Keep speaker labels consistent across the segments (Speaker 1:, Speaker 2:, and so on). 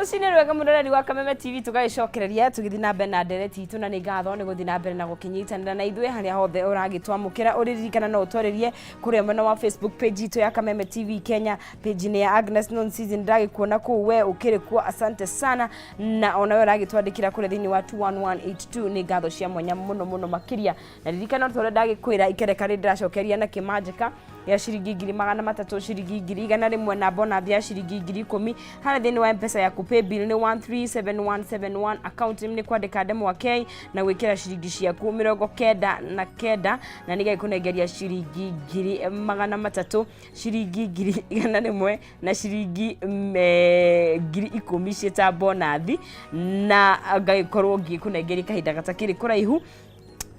Speaker 1: Rũcinĩ rwega mũroreri wa Kameme TV, tũgagĩcokereria tũgĩthiĩ na mbere na ndereti itũ, na nĩ ngatho nĩ gũthiĩ na mbere na gũkĩnyitanĩra na ithuĩ harĩa hothe ũragĩtwamũkĩra. Ũrĩririkana no ũtwarĩrie kũrĩa mwena wa Facebook page itũ ya Kameme TV Kenya, page-inĩ ya Agnes Nonsizi, ndĩragĩkuona kũu we ũkĩrĩ kuo, asante sana. Na onawe ũragĩtwandĩkĩra kũrĩa thĩinĩ wa 21182, nĩ ngatho cia mwanya mũno mũno makĩria. Na ririkana tũrĩa ndagĩkwĩra ikereka rĩ ndĩracokeria na kĩmanjĩka gĩa ciringi 300,000, ciringi 100,000 na bonathi ya ciringi 10,000 harĩa thĩinĩ wa Mpesa yaku. Paybill nĩ 137171, account nĩ kwandĩka ndemwa K na gwĩkĩra ciringi ciaku 99, na nĩ gagĩkũnengeria ciringi 300,000, ciringi 100,000 na ciringi 10,000 ciĩta bonathi, na ngagĩkorwo ngĩkũnengeria kahinda gatakĩrĩ kũraihu.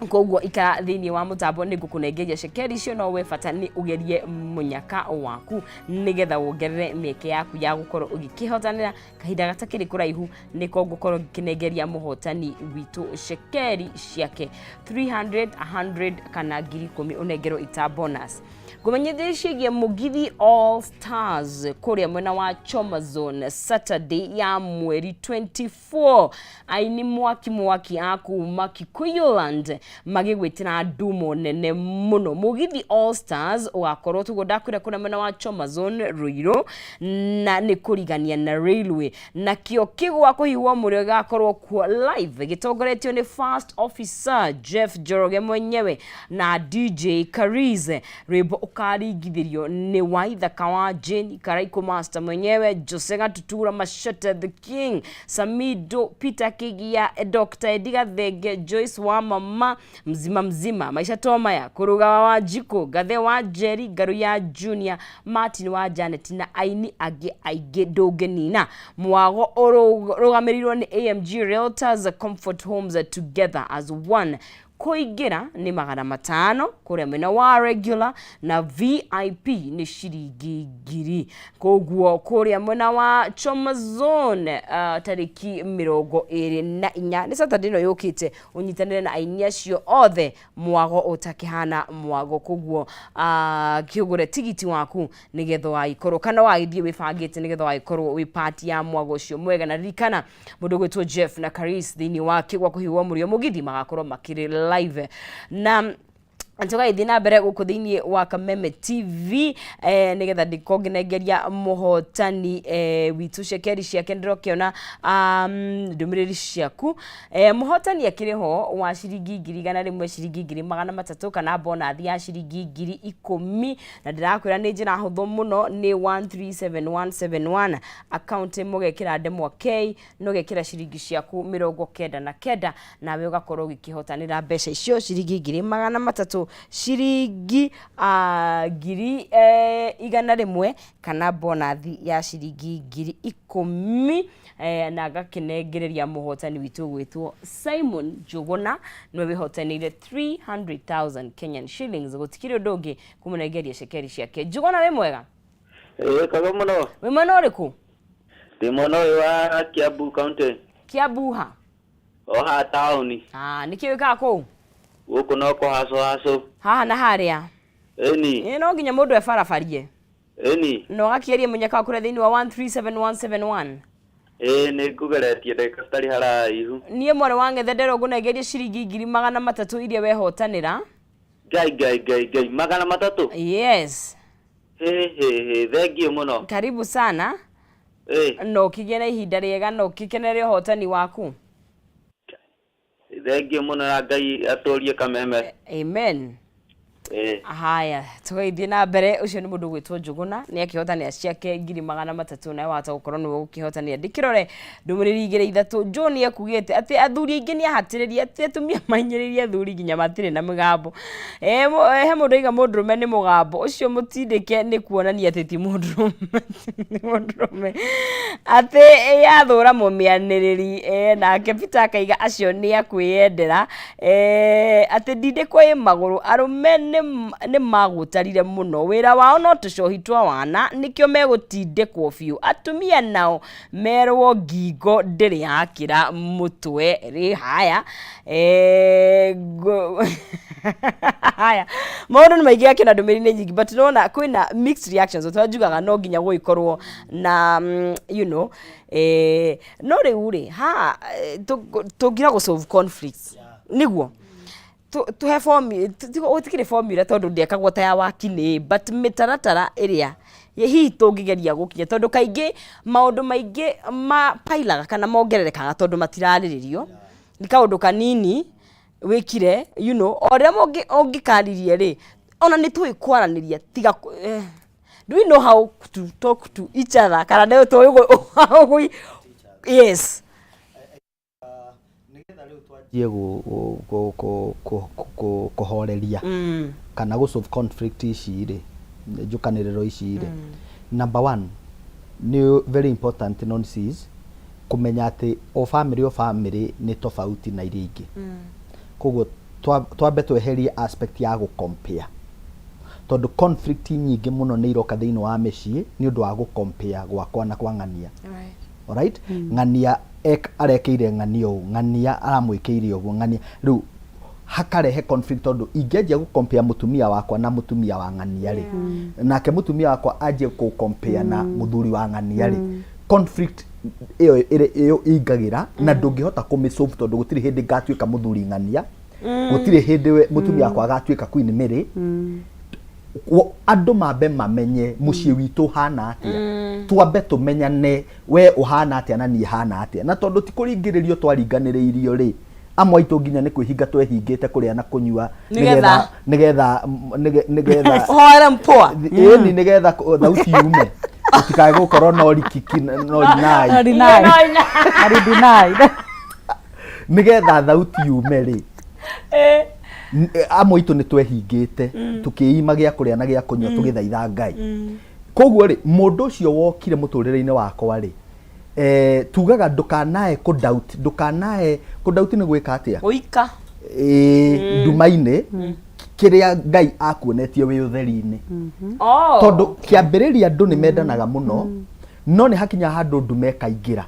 Speaker 1: Koguo ikara thĩinĩ wa mũtambo, nĩ ngũkũnengeria cekeri icio, no we bata nĩ ũgerie mũnyaka waku nĩgetha wongerere mĩeke yaku ya gũkorwo ũgĩkĩhotanĩra. Kahinda gatakĩrĩ kũraihu nĩko ngũkorwo ngĩkĩnengeria mũhotani witũ cekeri ciake 300, 100 kana 10,000, ũnengerwo ita bonus. Ngũmenyithia ciĩgiĩ Mũgithi All Stars kũrĩa mwena wa Choma Zone, Saturday ya mweri 24, aini mwaki mwaki a kuma Kikuyuland magĩgwĩtĩra ndumo nene mũno. Mũgithi All Stars ũgakorwo tuguo ndakwĩra kũrĩa mwena wa Choma Zone, Ruiru, na nĩ kũrigania na railway. Nakĩo kĩgwa kũhihwo mũrĩo gĩgakorwo kuo live gĩtongoretio nĩ First Officer Jeff Njoroge mwenyewe na DJ Kariz. Rwĩmbo ũkaringithĩrio nĩ Waithaka wa Jane Karaikũ Master mwenyewe, Jose Gatutura Machete the King, Samido, Peter Kigia, Dr. Edi Gathenge, Joyce wa mama mzima mzima, Maisha Tomaya, Kurugawa wa Njiko, Gathe wa Njeri, Ngaru ya Junior, Martin wa Janet na aini angĩ aingĩ ndũngĩnina. Mwago ũrũgamĩrĩirwo nĩ AMG Realtors, Comfort Homes, together as one. Kũingĩra nĩ 500 kũrĩa mwena wa regular, na VIP nĩ ciringi 1,000. Koguo kũrĩa mwena wa Choma Zone, tarĩki 24, nĩ Saturday ĩno yũkĩte, ũnyitanĩre na aini acio othe mwago ũtakĩhana mwago. Koguo kĩũgũre tigiti waku nĩgetha wagĩkorwo kana wagĩthiĩ wĩbangĩte nĩgetha wagĩkorwo wĩ part ya mwago ũcio mwega. Na ririkana mũndũ gwĩtwo Jeff na Karis thĩinĩ wa kĩgwa kũhiũhwo mũrĩo mũgithi magakorwo makĩrĩ live. Na tũgagĩthiĩ na mbere gũkũ thĩinĩ wa Kameme TV, nĩgetha ndikorwo ngĩnengeria mũhotani witũ cekeri ciake. Ndĩrokĩona ndũmĩrĩri ciaku. Mũhotani akĩrĩ ho wa ciringi 100,000, ciringi 300,000 kana bonathi ya ciringi 10,000, na ndĩrakwĩra nĩ njĩra hũthũ mũno, nĩ 137171, account mũgekĩra ndemwa K na ũgekĩra ciringi ciaku 99, nawe ũgakorwo ũgĩkĩhotanĩra mbeca icio, ciringi 300,000, ciringi 100,000 kana bonathi ya ciringi 10,000, na ngakĩnengereria mũhotani witũ gwĩtwo Simon Njũgũna, nĩwe wĩhotanĩire 300,000 Kenyan shillings. Gũtikĩrĩ ũndũ ũngĩ kũmũnengeria cekeri ciake. Njũgũna, wĩ mwega?
Speaker 2: Ĩĩ, kwega mũno.
Speaker 1: Wĩ mwena ũrĩkũ?
Speaker 2: Ndĩ mwena ũyũ wa Kiambu County.
Speaker 1: Kiambu ha?
Speaker 2: O haha taũni.
Speaker 1: Ah, nĩkĩ wĩkaga kũu?
Speaker 2: Gũkũ no kũhacũ hacũ.
Speaker 1: Haha na harĩa?
Speaker 2: Ĩni.
Speaker 1: Ĩ, no nginya mũndũ ebarabarie.
Speaker 2: Ĩni.
Speaker 1: Na ũgakĩgeria mũnyaka wa kũrĩa thĩinĩ wa 137171?
Speaker 2: Ĩĩ, nĩ ngũgeretie ndagĩka citarĩ haraihu.
Speaker 1: Niĩ mwarĩ wa ng'ethe nderwo ngũnengerie ciringi 300,000 iria wehotanĩra.
Speaker 2: Ngai Ngai Ngai Ngai, 300?
Speaker 1: Yes.
Speaker 2: Hĩ hĩ hĩ, thengiũ mũno.
Speaker 1: Karibu sana.
Speaker 2: Ĩĩ.
Speaker 1: Na ũkĩgĩe na ihinda rĩega na ũgĩkenere ũhotani waku.
Speaker 2: Thengiũ mũno, na Ngai atũrie Kameme.
Speaker 1: Amen.
Speaker 2: Ĩĩ.
Speaker 1: Haya, tũgagĩthiĩ na mbere. Ũcio nĩ mũndũ gwĩtwo Njũgũna, nĩ akĩhotanĩra ciake 300,000, nawe wahota gũkorwo nĩwe ũkĩhotanĩra. Ndĩkĩrore ndũmĩrĩri igĩrĩ ithatũ. John ekugĩte atĩ athuri aingĩ nĩ ahatĩrĩrie, atĩ atumia mahinyĩrĩirie athuri nginya matirĩ na mĩgambo. He mũndũ aiga mũndũrũme nĩ mũgambo ũcio mũtindĩke, nĩ kuonania atĩ ti mũndũrũme, nĩ mũndũrũme, atĩ yathũra mũmĩanĩrĩri. Nake Peter akaiga acio nĩ akwĩyendera, atĩ ndindĩkwo ĩ magũrũ, arũme nĩ magũtarire mũno, wĩra wao no tũcohi twa wana, nĩkĩo megũtindĩkwo biũ. Atumia nao merwo ngingo ndĩrĩ yakĩra mũtwe rĩ. Haya. Haya, maũndũ nĩ maingĩ, akĩona ndũmĩrĩri nĩ nyingĩ, but nona kwĩna mixed reactions, ũtĩa njugaga no nginya gũgĩkorwo na no rĩu rĩ haha tũngira gũ solve conflicts nĩguo tũhe gũtikĩrĩ formula tondũ ndĩekagwo ta ya wakinĩ, but mĩtaratara ĩrĩa hihi tũngĩgeria gũkinya, tondũ kaingĩ maũndũ maingĩ mapailaga kana mongererekaga tondũ matirarĩrĩrio. Nĩ kaũndũ kanini wĩkire, o rĩrĩa ũngĩkaririe rĩ, ona nĩ tũĩ kwaranĩria tiga do we know how to talk to each other, kana nĩ tũĩ yes.
Speaker 3: Twanjie kũhoreria kana gũ solve conflict ici rĩ, njũkanĩrĩro ici rĩ, number one nĩ very important nonsense kũmenya atĩ o family, o family nĩ tofauti na iria ingĩ. Koguo twambe tweherie aspect ya gũ compare, tondũ conflict nyingĩ mũno nĩ iroka thĩinĩ wa mĩciĩ nĩ ũndũ wa gũ compare gwakwa na kwa ng'ania. Alright, ng'ania arekeire ng'ania ũũ, ng'ania aramwĩkĩire ũguo, ng'ania rĩu hakarehe conflict, tondũ ingĩanjia gũ compare mũtumia wakwa na mũtumia wa ng'ania rĩ, nake mũtumia wakwa anjie kũ compare na mũthuri wa ng'ania rĩ, conflict ĩyo ĩyo ĩingagĩra na ndũngĩhota kũmĩ solve, tondũ gũtirĩ hĩndĩ ngatuĩka mũthuri ng'ania, gũtirĩ hĩndĩ mũtumia wakwa agatuĩka Queen Mary. Andũ mambe mamenye mũciĩ witũ ũhana atĩa, twambe tũmenyane, we ũhana atĩa na niĩ hana atĩa. Na tondũ ti kũringĩrĩrio twaringanĩrĩirio rĩ, amwe aitũ nginya nĩ kwĩhinga twehingĩte kũrĩa na kũnyua.
Speaker 1: Nĩgetha-
Speaker 3: Nĩgetha
Speaker 1: Ũhoere mpoa.
Speaker 3: Ĩni, nĩgetha thauti yume, ũtikae gũkorwo no rikiki no rinai.
Speaker 4: No deny. Ari denied.
Speaker 3: Nĩgetha thauti yume rĩ, amwe aitũ nĩ twehingĩte tũkĩima gĩa kũrĩa na gĩa kũnyua tũgĩthaitha Ngai. Koguo rĩ, mũndũ ũcio wokire mũtũrĩre-inĩ wakwa rĩ, tugaga ndũkanae kũ doubt, ndũkanae kũ doubt. Nĩ gwĩka atĩa?
Speaker 1: Gũika.
Speaker 3: Ĩĩ, nduma-inĩ kĩrĩa Ngai akuonetie wĩ ũtheri-inĩ.
Speaker 1: Oh.
Speaker 3: Tondũ kĩambĩrĩria andũ nĩ mendanaga mũno, no nĩ hakinya handũ ndume ĩkaingĩra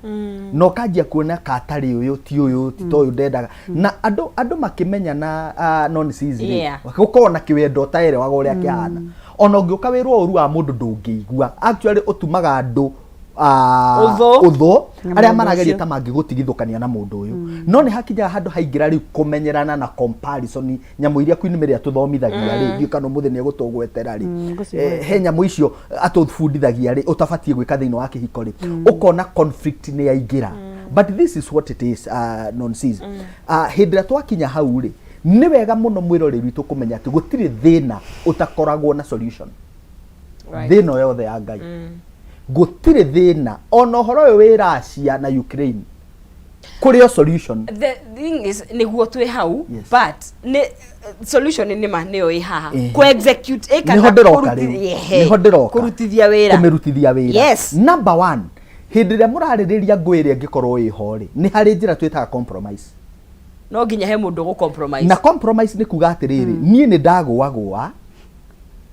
Speaker 3: na ũkanjia kuona katarĩ ũyũ, ti ũyũ, ti ta ũyũ ndendaga. Na andũ makĩmenyana nonsense rĩ, gũkorwo na kĩwendo ũtaerewaga ũrĩa kĩhana. Ona ũngĩũka wĩrwo ũru wa mũndũ ndũngĩigua. Actually ũtumaga andũ
Speaker 1: Ũthũ.
Speaker 3: Ũthũ.
Speaker 4: Na
Speaker 3: arĩa
Speaker 4: mũndũ
Speaker 3: marageria
Speaker 4: ũcio.
Speaker 3: ta mangĩgũtigithũkania na mũndũ ũyũ. No nĩ hakinyaga handũ haingĩra rĩu kũmenyerana na comparison, nyamũ iria Queen Mary atũthomithagia rĩ, ndiũĩ kana ũmũthĩ nĩ egũtũgwetera rĩ.
Speaker 4: Ngũcigweta.
Speaker 3: He nyamũ icio atũbundithagia rĩ, ũtabatiĩ gwĩka thĩinĩ wa kĩhiko rĩ, ũkona conflict nĩ yaingĩra. But this is what it is, nonsense. Hĩndĩ ĩrĩa twakinya hau rĩ, nĩ wega mũno mwĩroreri witũ kũmenya atĩ gũtirĩ thĩna ũtakoragwo na solution. Thĩna yothe ya Ngai, gũtirĩ thĩna, ona ũhoro ũyũ wĩ Russia na Ukraine, kũrĩ o solution.
Speaker 1: The thing is, nĩguo twĩ hau, but nĩ solution nĩ ma nĩyo ĩ haha kũ execute ĩ kana
Speaker 3: Nĩho ndĩroka rĩu.
Speaker 1: Ehe.
Speaker 3: Nĩho ndĩroka.
Speaker 1: Kũrutithia wĩra.
Speaker 3: Kũmĩrutithia wĩra. Number one, hĩndĩ ĩrĩa mũrarĩrĩria ngũĩ ĩrĩa ĩngĩkorwo ĩho rĩ, nĩ harĩ njĩra twĩtaga compromise.
Speaker 1: No nginya he mũndũ gũ compromise.
Speaker 3: Na compromise nĩ kuga atĩrĩrĩ, niĩ nĩ ndagũagũa,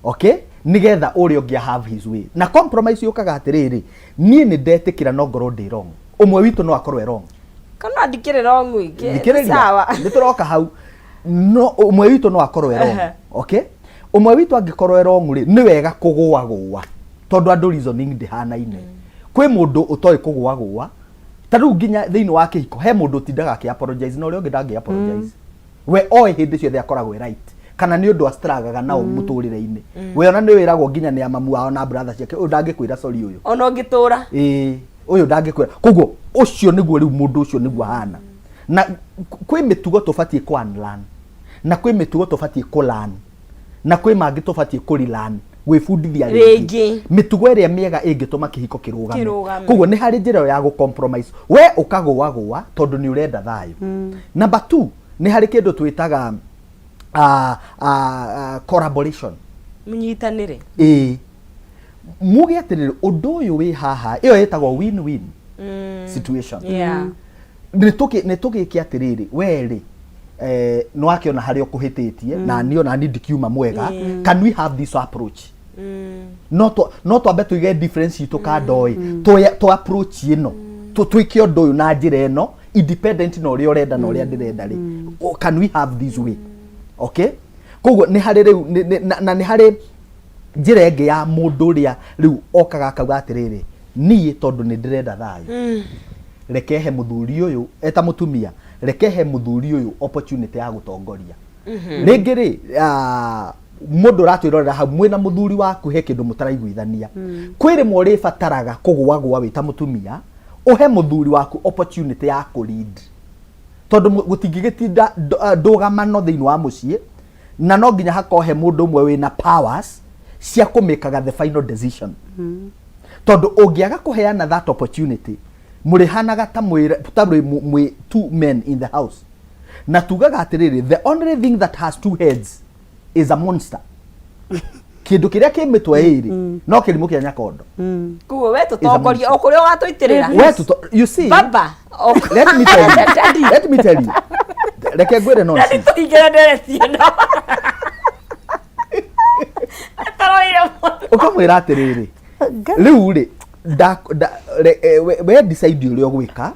Speaker 3: okay, nĩgetha ũrĩa ũngĩ have his way. Na compromise yũkaga atĩrĩrĩ, niĩ nĩ ndetĩkĩra no ngorwo ndĩ wrong, ũmwe witũ no akorwo e wrong.
Speaker 1: Kana ndikĩrĩ wrong wiki.
Speaker 3: Thikĩrĩria.
Speaker 1: Sawa.
Speaker 3: Nĩ tũroka hau. No ũmwe witũ no akorwo e wrong. Okay, ũmwe witũ angĩkorwo e wrong rĩ, nĩ wega kũgũagũa, tondũ andũ reasoning ndĩhanaine. Kwĩ mũndũ ũtoĩ kũgũagũa. Ta rĩu nginya thĩinĩ wa kĩhiko he mũndũ ũtindaga akĩ apologize na ũrĩa ũngĩ ndangĩ apologize. We oĩ hĩndĩ ciothe akoragwo e right, kana nĩ ũndũ astragaga nao mũtũrĩre-inĩ. We ona nĩ wĩragwo nginya nĩ amamu wao na brother ciake, ũyũ ndangĩkwĩra sorry ũyũ.
Speaker 1: Ona ũngĩtũra.
Speaker 3: Ĩĩ, ũyũ ndangĩkwĩra. Koguo ũcio nĩguo rĩu mũndũ ũcio nĩguo ahana. Na kwĩ mĩtugo tũbatiĩ kũ unlearn, na kwĩ mĩtugo tũbatiĩ kũ learn, na kwĩ mangĩ tũbatiĩ kũ relearn, gwĩbundithia
Speaker 1: Rĩngĩ.
Speaker 3: Mĩtugo ĩrĩa mĩega ĩngĩtũma kĩhiko kĩrũgame.
Speaker 1: Kĩrũgame.
Speaker 3: Koguo nĩ harĩ njĩra ĩyo ya gũ compromise, we ũkagũagũa tondũ nĩ ũrenda thayũ. Number two, nĩ harĩ kĩndũ twĩtaga collaboration.
Speaker 1: Mũnyitanĩre.
Speaker 3: Ĩĩ, muge atĩrĩrĩ, ũndũ ũyũ wĩ haha, ĩyo ĩtagwo win win situation. Nĩ tũgĩke atĩrĩrĩ, we rĩ, nĩ wakĩona harĩa ũkũhĩtĩtie na niĩ ona niĩ ndikiuma mwega. Can we have this approach? No twambe tũige difference itũ kando ĩ, tũ approach ĩno, twĩke ũndũ ũyũ na njĩra ĩno independent na ũrĩa ũrenda na ũrĩa ndĩrenda rĩ. Oh, can we have this way? Okay. Koguo nĩ harĩ rĩu na nĩ harĩ njĩra ĩngĩ ya mũndũ ũrĩa rĩu okaga akauga atĩrĩrĩ, niĩ tondũ nĩ ndĩrenda thayũ, reke he mũthuri ũyũ eta mũtumia, reke he mũthuri ũyũ opportunity ya gũtongoria rĩngĩ rĩ. Mũndũ ũratwĩrorera hau mwĩna mũthuri waku, he kĩndũ mũtaraiguithania, kwĩ rĩmwe ũrĩbataraga kũgũagũa wĩ ta mũtumia, ũhe mũthuri waku opportunity ya kũ lead, tondũ gũtingĩgĩtinda ndũgamano thĩinĩ wa mũciĩ, na no nginya hakorwo he mũndũ ũmwe wĩna powers cia kũmĩkaga the final decision, tondũ ũngĩaga kũheana that opportunity, mũrĩhanaga ta mwĩ two men in the house. Na tugaga atĩrĩrĩ, the only thing that has two heads is a monster. Kĩndũ kĩrĩa kĩ mĩtwe ĩrĩ no kĩrimũ kĩa nyakondo.
Speaker 1: Koguo we tũtongorie o kũrĩa ũgatũitĩrĩra.
Speaker 3: We you see,
Speaker 1: baba.
Speaker 3: Let me tell you, let me tell you, reke ngwĩre nonsense.
Speaker 1: Tũingĩre ndereti ĩno Ataroire mũno.
Speaker 3: Ũkamwĩra atĩrĩrĩ, rĩu rĩ we decide ũrĩa ũgwĩka,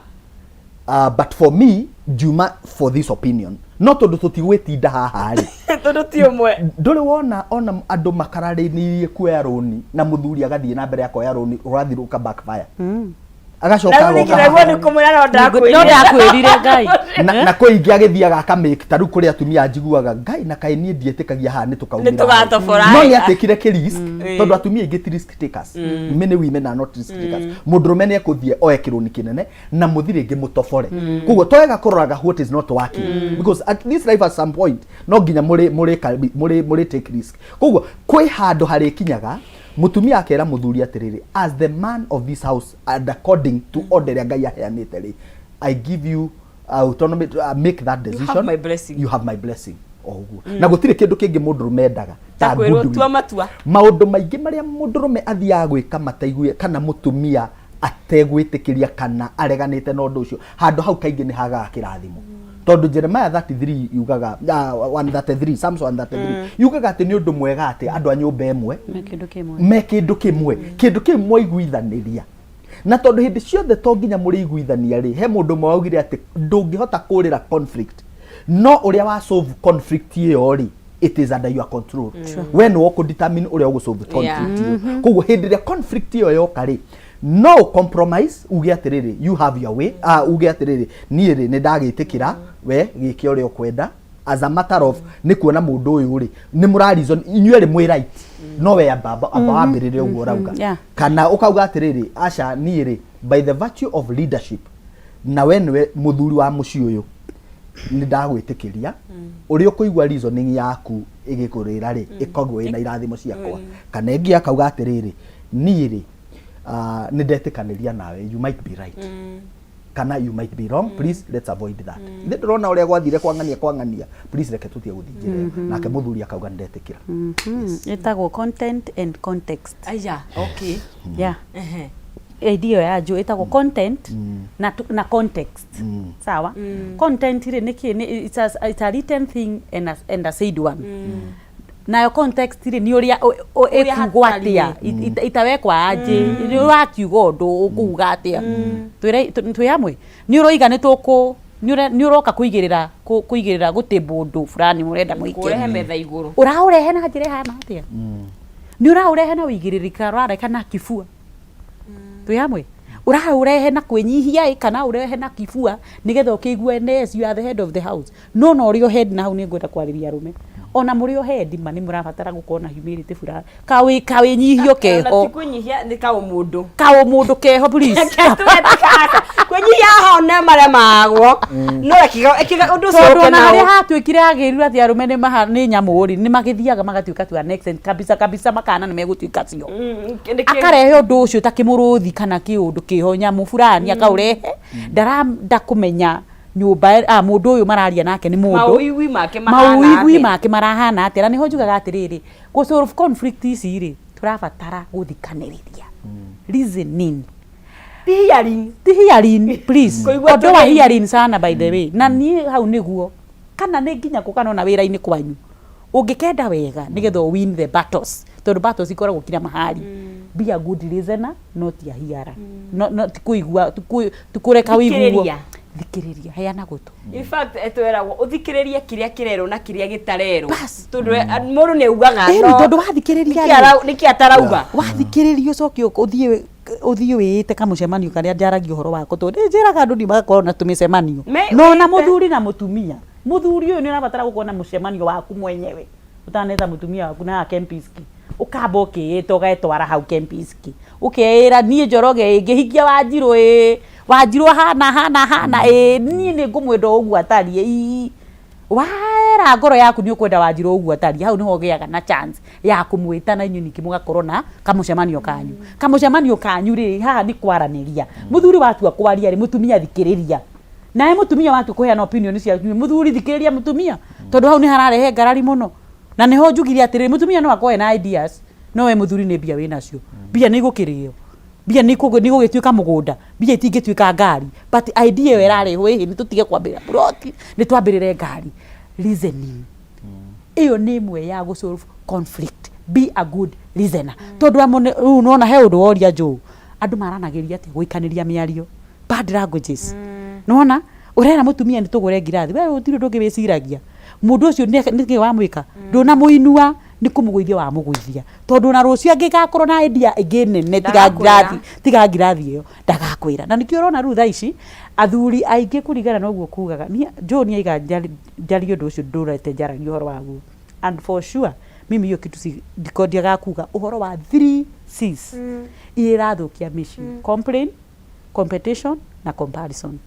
Speaker 3: but for me njuma for this opinion, no tondũ tũtigwĩtinda haha rĩ.
Speaker 1: Tondũ ti ũmwe.
Speaker 3: Ndũrĩ wona ona andũ makararĩnirie kuoya rũni, na mũthuri agathiĩ na mbere akoya rũni, rũrathiĩ rũka backfire, agacoka
Speaker 1: Na rĩu
Speaker 3: agoka.
Speaker 1: nĩguo nĩ kũmwĩra no
Speaker 4: no
Speaker 1: ndakwĩrire.
Speaker 4: Ndakwĩrire Ngai.
Speaker 3: Na kwĩ ingĩ agĩthiaga akamake ta rĩu kũrĩ atumia njiguaga Ngai na kaĩ niĩ ndiĩtĩkagia haha nĩ tũkaumĩra.
Speaker 1: Nĩ tũgatobora.
Speaker 3: No nĩ atĩkire kĩ risk, tondũ atumia aingĩ ti risk takers. Many women are not risk takers. Mũndũrũme nĩ ekũthiĩ oe kĩrũni kĩnene na mũthi rĩngĩ mũtobore. Koguo twega kũroraga what is not working, because at this life at some point no nginya mũrĩ take risk. Koguo kwĩ handũ harĩkinyaga mũtumia akera mũthuri atĩrĩrĩ, as the man of this house and according to order ĩrĩa Ngai aheanĩte rĩ, I give you autonomy to make that decision.
Speaker 1: Have my blessing.
Speaker 3: You have my blessing, o ũguo. Na gũtirĩ kĩndũ kĩngĩ mũndũrũme endaga
Speaker 1: ta kwĩrwo
Speaker 3: goodwill.
Speaker 1: Tua matua.
Speaker 3: Maũndũ maingĩ marĩa mũndũrũme athiaga gwĩka mataigue kana mũtumia ategwĩtĩkĩria kana areganĩte na ũndũ ũcio, handũ hau kaingĩ nĩ hagaga kĩrathimo, tondũ Jeremiah 33 yugaga, 133, Psalms 133 yugaga atĩ nĩ ũndũ mwega atĩ andũ a nyũmba ĩmwe
Speaker 4: Me kĩndũ kĩmwe.
Speaker 3: Me kĩndũ kĩmwe, kĩndũ kĩu mwaiguithanĩria. Na tondũ hĩndĩ ciothe to nginya mũrĩiguithania rĩ, he mũndũ ũmwe waugire atĩ ndũngĩhota kũrĩra conflict, no ũrĩa wa solve conflict ĩyo rĩ, it is under your control. We nĩwe ũkũ-determine ũrĩa ũgũ-solve conflict ĩyo. Koguo hĩndĩ ĩrĩa conflict ĩyo yoka rĩ, no compromise, uge atĩrĩrĩ, you have your way, uge atĩrĩrĩ, niĩ rĩ nĩ ndagĩtĩkĩra we gĩke ũrĩa ũkwenda, as a matter of nĩ kuona mũndũ ũyũ rĩ nĩ mũra reason inyuĩ rĩ mwĩ right, no we amba wambĩrĩre ũguo ũrauga. Kana ũkauga atĩrĩrĩ, aca, niĩ rĩ, by the virtue of leadership, na we nĩwe mũthuri wa mũciĩ ũyũ, nĩ ndagwĩtĩkĩria ũrĩa ũkũigua reasoning yaku ĩgĩkũrĩra rĩ, ĩkorwo ĩna irathimo ciakwa. Kana ĩngĩ akauga atĩrĩrĩ, niĩ rĩ nĩ ndetĩkanĩria nawe, you might be right kana you might be wrong, please let's avoid that. Ithe ndĩrona ũrĩa gwathire kwang'ania kwang'ania, please reke tũtige gũthiĩ njĩra ĩyo. Nake mũthuri akauga nĩ ndetĩkĩra.
Speaker 4: Ĩtagwo content and context.
Speaker 1: Aya, okay.
Speaker 4: Yeah. Idea ya njũ ĩtagwo content na context. Sawa, content rĩ nĩ kĩ? It's a written thing and a said one. Nayo context rĩ, nĩ ũrĩa
Speaker 1: Ũrĩa
Speaker 4: ĩkugwo
Speaker 1: hatariĩ.
Speaker 4: atĩa, itawekwa anjĩ nĩ ũrakiuga ũndũ ũkuga atĩa. Twĩ hamwe, nĩ ũroiga nĩ tũkũ nĩ ũroka kũigĩrĩra kũigĩrĩra gũtĩmbũ ũndũ fulani mũrenda mũike.
Speaker 1: Kũrehe metha igũrũ.
Speaker 4: Ũraũrehe na njĩra ĩhana atĩa? Nĩ ũraũrehe na ũigĩrĩrĩka, ũrareka na kibua? Twĩ hamwe, ũraũrehe na kwĩnyihia ĩ, kana ũrehe na kibua nĩgetha ũkĩigue yes, you are the head of the house? No na ũrĩ o head, na hau nĩ ngwenda kwarĩria arũme, ona mũrĩ o head ma nĩ mũrabatara gũkorwo na humility fulani, kawĩnyihio
Speaker 1: Na
Speaker 4: keho.
Speaker 1: ti kwĩnyihia, nĩ kaũmũndũ.
Speaker 4: Kaũmũndũ keho, please.
Speaker 1: Kwĩnyihia haha nĩ maremagwo, no ekiga ũndũ ũcio
Speaker 4: tondũ
Speaker 1: ũke
Speaker 4: ona
Speaker 1: nao.
Speaker 4: Harĩa hatuĩkire agĩrĩru atĩ arũme nĩ nĩ nyamũ rĩ, nĩ magĩthiaga magatuĩka to an extent kabisa kabisa, makana nĩ megũtuĩka cio. Akarehe ũndũ ũcio ta kĩmũrũthi kana kĩũndũ kĩho, nyamũ fulani akaũrehe, ndaranda kũmenya nyũmba a mũndũ ũyũ mararia nake nĩ mũndũ.
Speaker 1: Mawĩigwi make mahana
Speaker 4: mawĩigwi
Speaker 1: atĩa?
Speaker 4: Make marahana atĩa? Na nĩho njugaga atĩrĩrĩ, gũ solve conflict ici rĩ, tũrabatara gũthikanĩrĩria, reasoning.
Speaker 1: Ti hearing.
Speaker 4: Ti hearing, please.
Speaker 1: Kũigua
Speaker 4: Ondoa
Speaker 1: tũrĩ-
Speaker 4: hearing sana, by the way. Na niĩ hau nĩguo kana nĩ nginya kũ kana ona wĩra-inĩ kwanyu ũngĩkenda wega nĩgetha ũ win the battles, tondũ battles ikoragwo kila mahali, be a good listener, not a hearer. No, no, ti kũigua, ti kũreka wĩiguo.
Speaker 1: Thikĩrĩria.
Speaker 4: Thikĩrĩria, heana gũtũ.
Speaker 1: In fact, etweragwo ũthikĩrĩrie kĩrĩa kĩrerwo na kĩrĩa gĩtarerwo.
Speaker 4: Bas.
Speaker 1: Tondũ mũndũ nĩ augaga
Speaker 4: Ĩni,
Speaker 1: no
Speaker 4: tondũ wathikĩrĩria
Speaker 1: nĩkĩ
Speaker 4: rĩ,
Speaker 1: nĩkĩ atarauga.
Speaker 4: Wathikĩrĩria ũcoke ũthiĩ wĩĩte kamũcemanio karĩa njaragia ũhoro wako, tondũ nĩ njĩraga andũ magakorwo na tũmĩcemanio. No na
Speaker 1: wĩte.
Speaker 4: Mũthuri na mũtumia, mũthuri ũyũ nĩ ũrabatara gũkorwo na mũcemanio waku mwenyewe ũtaneta mũtumia waku na haha Kempinski, ũkamba ũkĩĩta ũgetwara hau Kempinski, ũkeĩra, "Niĩ Njoroge ĩ, ngĩhikia Wanjirũ ĩ, Wanjirũ ahana hana hana ĩ, niĩ nĩ ngũmwenda o ũguo atariĩ." Ii wera ngoro yaku nĩ ũkwenda Wanjirũ ũguo atariĩ, hau nĩho ũgĩaga na chance ya kũmwĩta na inyuĩ ningĩ mũgakorwo na kamũcemanio kanyu. Kamũcemanio kanyu rĩ, haha nĩ kwaranĩria. Mũthuri watua kwaria rĩ, mũtumia thikĩrĩria. Nawe mũtumia watua kũheana opinion ciaku, mũthuri thikĩrĩria mũtumia, tondũ hau nĩ hararehe ngarari mũno. Na nĩho njugire atĩrĩrĩ, mũtumia no akorwo ena ideas, no we mũthuri nĩ mbia wĩnacio. Mbia nĩ igũkĩrĩo, mbia nĩ igũgĩtuĩka mũgũnda, mbia itingĩtuĩka ngari, but idea ĩyo ĩrarehwo ĩhĩ, nĩ tũtige kwambĩrĩra ploti, nĩ twambĩrĩre ngari. Listening ĩyo nĩ ĩmwe ya gũ solve conflict. Be a good listener, tondũ amwe rĩu nĩwona he ũndũ woria njũũ, andũ maranagĩria atĩa? Gũikanĩria mĩario, bad languages. Nĩwona ũrera mũtumia nĩ tũgũre ngirathi, we gũtirĩ ũndũ ũngĩ wĩciragia. Mũndũ ũcio nĩkĩ wamwĩka? Ndũnamũinua, nĩ kũmũgũithia wamũgũithia, tondũ ona rũciũ angĩgakorwo na idea ĩngĩ nene tiga
Speaker 1: Ndagakwĩra.
Speaker 4: ngirathi, tiga ngirathi ĩyo, ndagakwĩra. Na nĩkĩo ũrona rĩu thaa ici athuri aingĩ, kũringana na ũguo kugaga niĩ Joe nĩ aiga njarie ũndũ ũcio ndũrete njaragia ũhoro waguo, and for sure mimi hiyo kitu si ndikondiaga kuga ũhoro wa 3 C's iria irathũkia mĩciĩ: complain, competition na comparison.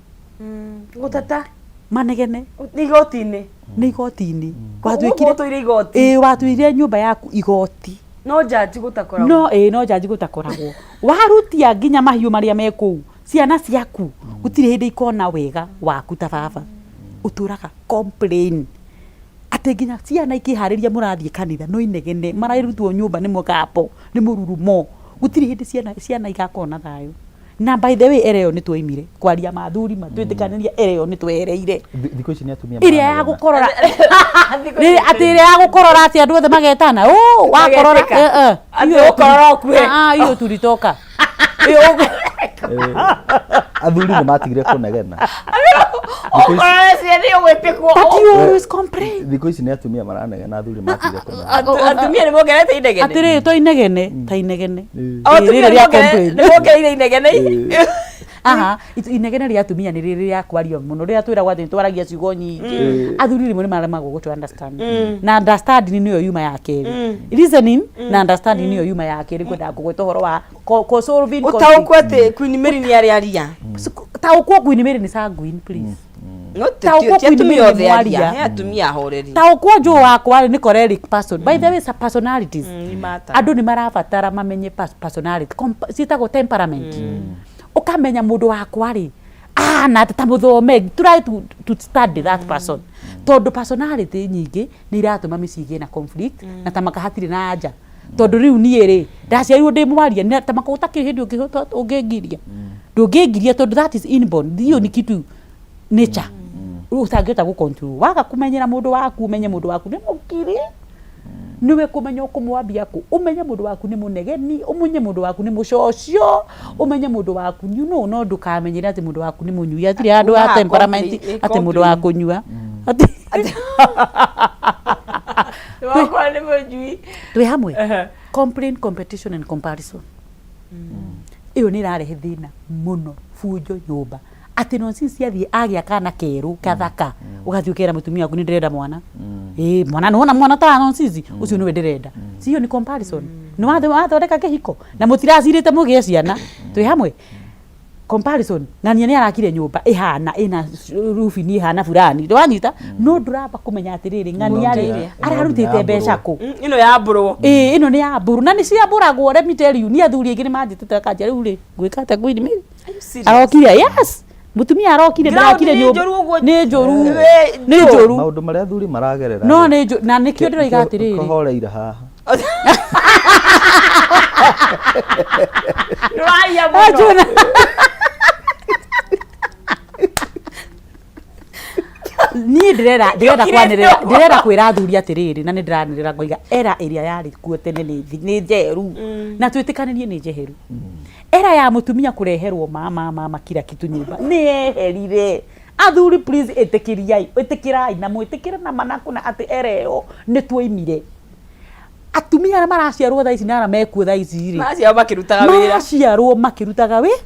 Speaker 1: Gũteta.
Speaker 4: Manegene.
Speaker 1: Nĩ igoti-inĩ.
Speaker 4: Nĩ igoti-inĩ.
Speaker 1: Gũkũ ũtũire igoti.
Speaker 4: Ĩĩ, watuire nyũmba yaku igoti.
Speaker 1: No jaji gũtakoragwo.
Speaker 4: No ĩĩ, no jaji gũtakoragwo. Warutia nginya mahiũ marĩa me kũu, ciana ciaku gũtirĩ hĩndĩ ikona wega waku ta baba. Ũtũraga complain atĩ nginya ciana ikĩharĩria mũrathiĩ kanitha no inegene mararutwo nyũmba nĩ mũgambo, nĩ mũrurumo. Gũtirĩ hĩndĩ ciana igakorwo na thayũ. Na by the way, era ĩyo nĩ twoimire kwaria mathuri ma twĩtĩkanĩria, era ĩyo nĩ twehereire.
Speaker 3: Thikũ ici nĩ atumia
Speaker 4: ĩrĩa ya
Speaker 3: maranegena.
Speaker 4: Gũkorora. Atĩ ĩrĩa ya gũkorora atĩ andũ othe magetana, "Oh, wakorora."
Speaker 1: Magetĩka.
Speaker 4: Eh, eh.
Speaker 1: Atĩ
Speaker 4: Hiyo
Speaker 1: ũkorora ũkue.
Speaker 4: Ah, ah, hiyo tulitoka. Hiyo
Speaker 3: Athuri nĩ matigire kũnegena.
Speaker 1: Ũkorora ciana ũgwĩtĩkwo.
Speaker 4: But you always complain.
Speaker 3: Thikũ ici nĩ atumia maranegena, athuri matigire kũnegena.
Speaker 1: Atumia nĩ mongerete inegene.
Speaker 4: Atĩrĩrĩ, to inegene ta inegene.
Speaker 1: O atumia
Speaker 4: Rĩrĩ rĩa
Speaker 1: nĩ
Speaker 4: complain.
Speaker 1: Mongereire inegene.
Speaker 4: Aha, inegene rĩa atumia nĩ rĩrĩ rĩa kwaria mũno, rĩrĩa twĩragwo atĩ twaragia ciugo nyingĩ. Athuri rĩmwe nĩ maremagwo gũtũ understand, na understanding nĩyo yuma ya kerĩ. Listening na understanding nĩyo yuma ya kerĩ kwendaga kũgweta ũhoro wa solving conflict.
Speaker 1: Ũtaũkwo atĩ Queen Mary nĩ arĩ aria.
Speaker 4: Taũkwo Queen Mary nĩ sanguine, please.
Speaker 1: No
Speaker 4: Taũkwo
Speaker 1: ti
Speaker 4: Queen
Speaker 1: atumia
Speaker 4: Mary nĩ
Speaker 1: othe aria.
Speaker 4: mwaria.
Speaker 1: He atumia ahoreri.
Speaker 4: Taũkwo njũ wakwa rĩ, nĩ choleric person. By the way, personalities,
Speaker 1: Nĩ mata.
Speaker 4: Andũ nĩ marabatara mamenye personality. Ciĩtagwo temperament. Ũkamenya mũndũ wakwa rĩ ahana atĩ, ta mũthome, try to study that person, tondũ personality nyingĩ nĩ iratũma mĩciĩ ĩgĩe na conflict. Na ta maka hatirĩ na anja, tondũ rĩu niĩ rĩ ndaciarirwo ndĩ mwaria ta maka ũtakĩrĩ hĩndĩ ũngĩngiria, ndũngĩngiria, tondũ that is inborn. Hiyo ni kitu nature ũtangĩhota gũ control. Waga kũmenyera mũndũ waku, ũmenye mũndũ waku nĩ mũkiri, niwe kũmenya ũkũmwambia kũ, ũmenye mũndũ waku nĩ mũnegeni, ũmenye mũndũ waku nĩ mũcocio, ũmenye mũndũ waku, no ndũkamenyere atĩ mũndũ waku nĩ mũnyui. Hatirĩ handũ ha
Speaker 1: Ugaga
Speaker 4: temperament
Speaker 1: complain,
Speaker 4: atĩ mũndũ wa kũnyua. Atĩ
Speaker 1: Wakwa nĩ mũnyui.
Speaker 4: Twĩ hamwe. Complain, competition and comparison, ĩyo nĩ ĩrarehe thĩna mũno, bunjo nyũmba, atĩ nonsense ciathiĩ agĩa kana kerũ kathaka, ũgathiĩ ũkera mũtumia waku, "Nĩ ndĩrenda mwana." Ĩĩ, mwana nĩwona mwana ta nonsense ũcio nĩwe ndĩrenda. Si hiyo ni comparison? Nĩ wathondeka kĩhiko na mũtiracirĩte mũgĩe ciana. Twĩ hamwe? Comparison, ng'ania nĩ arakire nyũmba ĩhana ĩna rubini ĩhana fulani, ndwanyita? No ndũramba kũmenya atĩrĩrĩ, ng'ania rĩ
Speaker 3: Ĩno
Speaker 4: ararutĩte
Speaker 3: nĩ
Speaker 4: mbeca kũ?
Speaker 1: Ĩno ya mbũrwo.
Speaker 4: Ĩĩ, ĩno nĩ ya mbũrũ na nĩ ciambũragwo. Let me tell you, niĩ athuri aingĩ nĩ manjĩtĩte akanjia, "Rĩu rĩ, ngwĩka atĩa Queen Mary?" Arokire, yes, mũtumia arokire.
Speaker 1: Ground
Speaker 4: Ndĩrakire
Speaker 1: nĩ
Speaker 4: nyũmba.
Speaker 1: njũru ũguo.
Speaker 4: Nĩ njũru.
Speaker 1: Wĩ
Speaker 4: Nĩ njũru.
Speaker 3: Maũndũ marĩa athuri maragerera
Speaker 4: No
Speaker 3: rĩ,
Speaker 4: nĩ njũru na nĩkĩo ndĩroiga atĩrĩrĩ,
Speaker 3: kũhoreire haha.
Speaker 1: Ndũraria mũno.
Speaker 4: Njũna. Niĩ ndĩrenda
Speaker 1: Nĩũkirĩte
Speaker 4: kwanĩrĩra.
Speaker 1: ũguo.
Speaker 4: Ndĩrenda kwĩra athuri atĩrĩrĩ, na nĩ ndĩranĩrĩra ngoiga era ĩrĩa yarĩ kuo tene nĩ njeheru, na twĩtĩkanĩrie nĩ njeheru. Era ya mũtumia kũreherwo mama mama kila kitu nyũmba nĩ yeherire. Athuri, please, ĩtĩkĩriai, ĩtĩkĩrai na mwĩtĩkĩre na manakũna atĩ ereo nĩ tuoimire. Atumia arĩa maraciarwo thaa ici na arĩa mekuo thaa ici rĩ,
Speaker 1: maraciarwo makĩrutaga wĩra.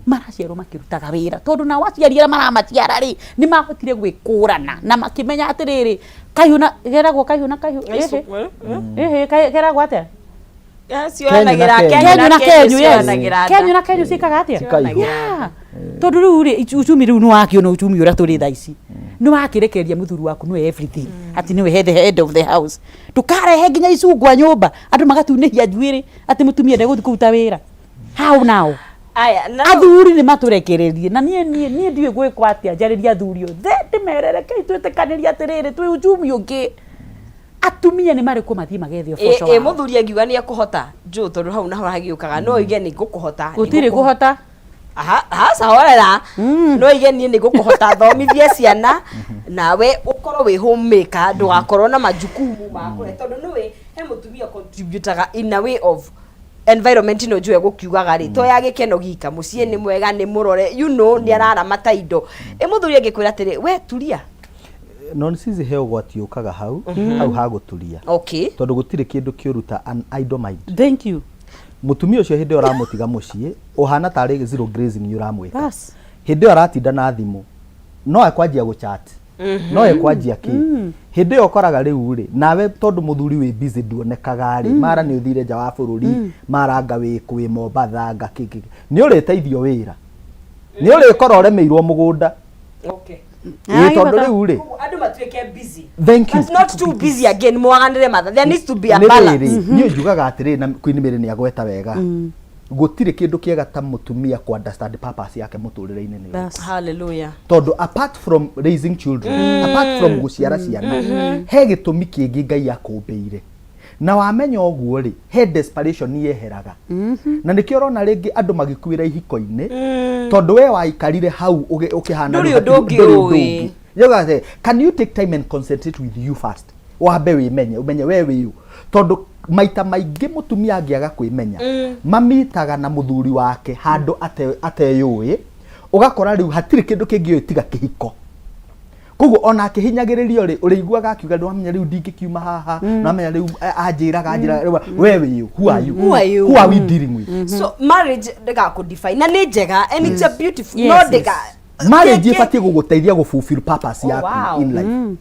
Speaker 4: Maraciarwo makĩrutaga wĩra tondũ nao aciari arĩa maramaciara rĩ, nĩ mahotire gwĩkũrana na makĩmenya atĩrĩrĩ, kahiũ na geragwo kahiũ na kahiũ, ĩhĩ ĩhĩ, geragwo atĩa?
Speaker 1: Cionanagĩra
Speaker 3: Kenyu.
Speaker 4: Kenyu na kenyu, yes.
Speaker 1: Cionanagĩra nda.
Speaker 4: Kenyu na kenyu ciĩkaga atĩa?
Speaker 3: Cikaihũ.
Speaker 4: Yeah. Tondũ rĩu rĩ, uchumi rĩu nĩ wakĩona, uchumi ũrĩa tũrĩ thaa ici nĩ wakĩrekereria mũthuri waku nĩwe everything, atĩ nĩwe the head of the house. Ndũkarehe nginya icungwa nyũmba, andũ magatunĩhia njuĩrĩ atĩ mũtumia ndegũthiĩ kũruta wĩra. How now?
Speaker 1: Aya na
Speaker 4: Athuri nĩ matũrekererie na niĩ ndiũĩ gwĩkwo atĩa. Njarĩrie athuri othe, ndĩmerere rekei twĩtĩkanĩrie atĩrĩrĩ, twĩ uchumi ũngĩ, atumia nĩ marĩkwo mathiĩ magethe ũboco
Speaker 1: ĩ
Speaker 4: wao.
Speaker 1: Mũthuri angiuga nĩ ekũhota njũ, tondũ hau naho hagĩũkaga no oige nĩ ngũkũhota, nĩ
Speaker 4: Gũtirĩ kũhota.
Speaker 1: Aha, aca horera, no oige niĩ nĩ ngũkũhota thomithie ciana nawe ũkorwo wĩ homemaker, ndũgakorwo na majukumu ma kũrĩa, tondũ nĩwĩ he mũtumia contributaga in a way of environment ĩno njũĩ gũkiugaga rĩ, to ya gĩkeno gika, mũciĩ nĩ mwega, nĩ mũrore, nĩ araramata indo. Ĩ mũthuri angĩkwĩra atĩrĩ, we turia?
Speaker 3: Non sisi, he ũgwati ũkaga hau hau ha gũturia, tondũ gũtirĩ kĩndũ kĩũru ta an idle mind.
Speaker 4: Thank you.
Speaker 3: Mũtumia ũcio, hĩndĩ ĩyo ũramũtiga mũciĩ, ũhana tarĩ zero grazing nĩ ũramwĩka.
Speaker 4: Bas.
Speaker 3: Hĩndĩ ĩyo aratinda na thimũ, no ekwanjia gũchat, no ekwanjia kĩ. Hĩndĩ ĩyo ũkoraga rĩu rĩ, nawe tondũ mũthuri wĩ busy, nduonekaga rĩ, mara nĩ ũthire nja wa bũrũri, mara anga wĩ kũ, wĩ Mombatha, anga kĩ kĩ, nĩ ũrĩteithio wĩra, nĩ ũrĩkora ũremeirwo mũgũnda. Ĩĩ, tondũ rĩu rĩ,
Speaker 1: Koguo andũ matuĩke busy,
Speaker 3: thank you,
Speaker 1: but not too busy again, mwaganĩre matha. There needs to be a
Speaker 3: nĩ
Speaker 1: balance.
Speaker 3: rĩrĩ, niĩ njugaga atĩrĩrĩ, na Queen Mary nĩ agweta wega, gũtirĩ kĩndũ kĩega ta mũtumia ku understand purpose yake mũtũrĩre-inĩ nĩ ũrĩkũ.
Speaker 4: Bas.
Speaker 1: Hallelujah.
Speaker 3: Tondũ apart from raising children, apart from gũciara ciana, he gĩtũmi kĩngĩ Ngai akũmbĩire, na wamenya ũguo rĩ, he desperation yeheraga, na nĩkĩo ũrona rĩngĩ andũ magĩkuĩra ihiko-inĩ, tondũ we waikarire hau ũkĩhana
Speaker 1: Ndũrĩ
Speaker 3: rĩu
Speaker 1: ũndũ ũngĩ
Speaker 3: ndũrĩ ũndũ
Speaker 1: ũĩ.
Speaker 3: ũngĩ. Yoga atĩ, can you take time and concentrate with you first, wambe wĩmenye, ũmenye we wĩũ, tondũ maita maingĩ mũtumia angĩaga kwĩmenya, mamitaga na mũthuri wake handũ ateyũĩ, ũgakora rĩu hatirĩ kĩndũ kĩngĩ ũĩ tiga kĩhiko. Koguo ona akĩhinyagĩrĩrio rĩ, ũrĩiguaga akiuga, "Nĩwamenya rĩu ndingĩkiuma haha, nĩwamenya rĩu anjĩraga rĩu." We wĩũ? Who are you?
Speaker 1: Who are you?
Speaker 3: Who are we dealing with?
Speaker 1: So marriage ndĩgakũdefine, na nĩ njega and it's a beautiful, no ndĩga
Speaker 3: Marriage ĩbatiĩ gũgũteithia gũfulfill purpose
Speaker 1: Oh,
Speaker 3: yaku in life.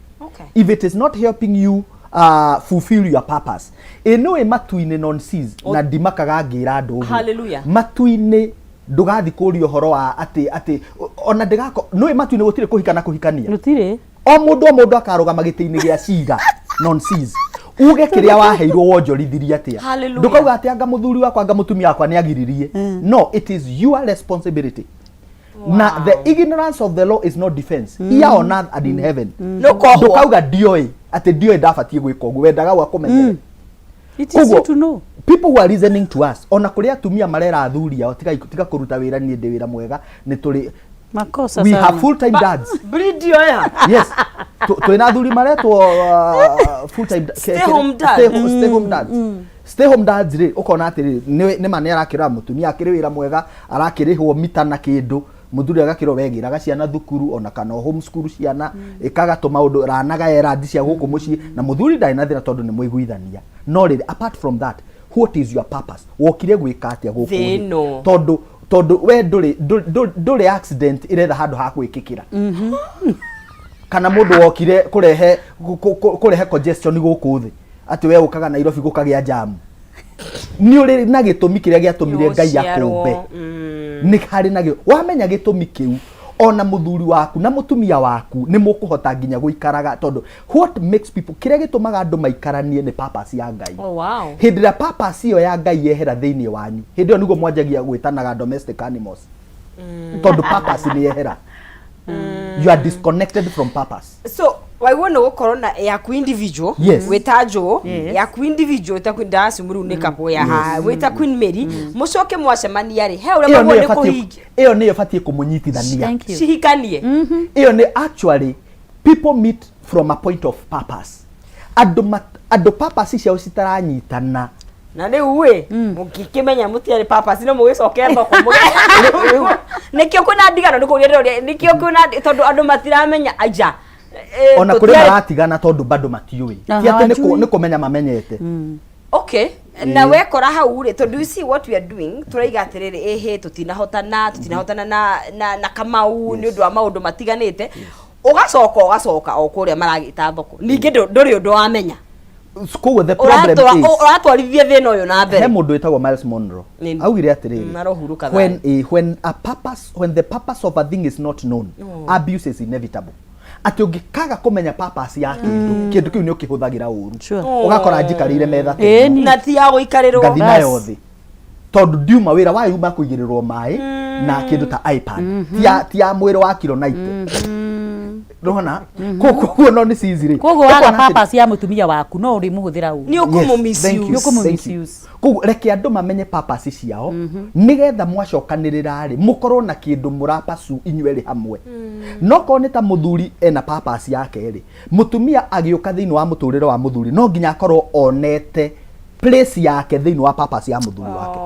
Speaker 3: If it is not helping you fulfill your purpose, ĩ nĩũĩ matu-inĩ, non seas, na ndimakaga ngĩra andũ ũguo.
Speaker 1: Hallelujah.
Speaker 3: Matu-inĩ ndũgathi kũria ũhoro wa atĩ ona ndĩgako, nĩũĩ matu-inĩ gũtirĩ kũhika na kũhikania.
Speaker 4: Gũtirĩ.
Speaker 3: O mũndũ, o mũndũ akarũgama gĩtĩ-inĩ gĩa cira, non seas, uge kĩrĩa waheirwo wonjorithirie atĩa.
Speaker 1: Hallelujah.
Speaker 3: Ndũkauga atĩ anga mũthuri wakwa, anga mũtumia wakwa nĩ agiririe. No, it is your responsibility, na the ignorance of the law is not defense here on earth and in heaven.
Speaker 1: Nũkohwo.
Speaker 3: Ndũkauga ndioĩ, atĩ ndioĩ ndabatiĩ gwĩka ũguo, wendaga gwa kũmenyere.
Speaker 4: It is you to know.
Speaker 3: People who are listening to us, ona kũrĩ atumia marera athuri ao, tiga tiga kũruta wĩra, niĩ ndĩ wĩra mwega, nĩ tũrĩ
Speaker 4: Makosa
Speaker 3: we
Speaker 4: sana.
Speaker 3: Have full time dads.
Speaker 1: Breed yoya.
Speaker 3: Yes, twĩna athuri maretwo full time
Speaker 1: Stay home dad.
Speaker 3: Stay home dads. Stay home dads rĩ, ũkona atĩrĩ, nĩ ma nĩ arakĩrora mũtumia, akĩrĩ wĩra mwega, arakĩrĩhwo mita na kĩndũ, mũthuri agakĩrwo wegĩraga ciana thukuru ona kana homeschool ciana, ĩkaga tũmaũndũ, ranaga erandi cia gũkũ mũciĩ, na mũthuri ndarĩ na thĩna tondũ nĩ mũiguithania. No rĩrĩ, apart from that, what is your purpose? Wokire gwĩka atĩa gũkũ
Speaker 1: Thĩ
Speaker 3: thĩ?
Speaker 1: ĩno.
Speaker 3: Tondũ we ndũrĩ accident ĩretha handũ ha gwĩkĩkĩra, kana mũndũ wokire kũrehe congestion gũkũ thĩ, atĩ we ũkaga Nairobi gũkagĩa jam. Nĩ ũrĩ na gĩtũmi kĩrĩa gĩatũmire Ngai akũmbe. Nĩ harĩ na wamenya gĩtũmi kĩu, ona mũthuri waku na mũtumia waku nĩ mũkũhota nginya gũikaraga, tondũ what makes people, kĩrĩa gĩtũmaga andũ maikaranie nĩ purpose ya Ngai. Hĩndĩ ĩrĩa purpose ĩyo ya Ngai yehera thĩinĩ wanyu, hĩndĩ ĩyo nĩguo mwanjagia gwĩtanaga domestic animals, tondũ purpose nĩ yehera. You are disconnected from purpose.
Speaker 1: So waigua nĩ gũkorwo na yaku individual. Wĩta Joe. Yaku individual, ta ndacimu rĩu nĩ couple ya haha, wĩta Queen Mary, mũcoke mwacemania rĩ, he ũrĩa
Speaker 3: Ĩyo
Speaker 1: maguo
Speaker 3: nĩyo
Speaker 1: nĩ
Speaker 3: ĩbatiĩ
Speaker 1: kũhingia.
Speaker 3: Ĩyo nĩyo ĩbatiĩ kũmũnyitithania.
Speaker 4: Thank you.
Speaker 1: Cihikanie.
Speaker 3: Ĩyo nĩ, actually, people meet from a point of purpose. Andũ purpose ciao citaranyitana.
Speaker 1: Na rĩu ĩ mũngĩkĩmenya mũtiarĩ purpose no mũgĩcoke thoko nĩkĩo kwĩna ndigano nĩ kũria ndĩroria nĩkĩo kwĩna tondũ andũ matiramenya aja. Eh,
Speaker 3: Ona kũrĩ maratigana tondũ bado matiũĩ, ti atĩ nĩ
Speaker 4: hawajui.
Speaker 3: Nĩ kũmenya mamenyete.
Speaker 1: Okay, na wekora hau rĩ, tondũ you see what we are doing, turaiga atĩrĩrĩ, ĩhĩ tũtinahotana na Kamau nĩ ũndũ wa maũndũ matiganĩte, ũgacoka ũgacoka o kũrĩa maragĩta thoko ningĩ ndũrĩ ũndũ wamenya.
Speaker 3: Koguo the problem is
Speaker 1: Ũratwarithia thĩna ũyũ na
Speaker 3: he
Speaker 1: mbere.
Speaker 3: Mũndũ wĩtagwo Miles Monroe augire atĩrĩrĩ,
Speaker 1: Arohurũka
Speaker 3: when,
Speaker 1: thayũ.
Speaker 3: when the purpose of a thing is not known, abuse is inevitable. Atĩ ũngĩkaga kũmenya purpose ya kĩndũ, kĩndũ kĩu nĩ ũkĩhũthagĩra ũru. Ũgakora njikarĩire metha ta ĩno,
Speaker 4: Ĩni.
Speaker 1: Na ti ya gũikarĩrwo.
Speaker 3: ngathi
Speaker 4: Bas.
Speaker 3: nayo thĩ tondũ ndiuma wĩra wayo uma kũigĩrĩrwo maĩ na kĩndũ ta iPad, ti ya mwĩrĩ wa kiro 90 rona koguo no nĩ cici rĩ.
Speaker 4: Koguo waga
Speaker 3: Ũkona atĩ-
Speaker 4: purpose ya mũtumia waku no ũrĩmũhũthĩra ũru.
Speaker 1: Nĩ ũkũmũ
Speaker 3: Yes, thank you,
Speaker 4: Nĩ ũkũmũ
Speaker 3: thank you.
Speaker 4: misuse.
Speaker 3: Koguo reke andũ mamenye purpose ciao nĩgetha mwacokanĩrĩra rĩ, mũkorwo na kĩndũ mũrapasu inyuerĩ hamwe. No korwo nĩ ta mũthuri ena purpose yake rĩ, mũtumia agĩũka thĩinĩ wa mũtũrĩre wa mũthuri no nginya akorwo onete place yake thĩinĩ wa purpose ya mũthuri wake.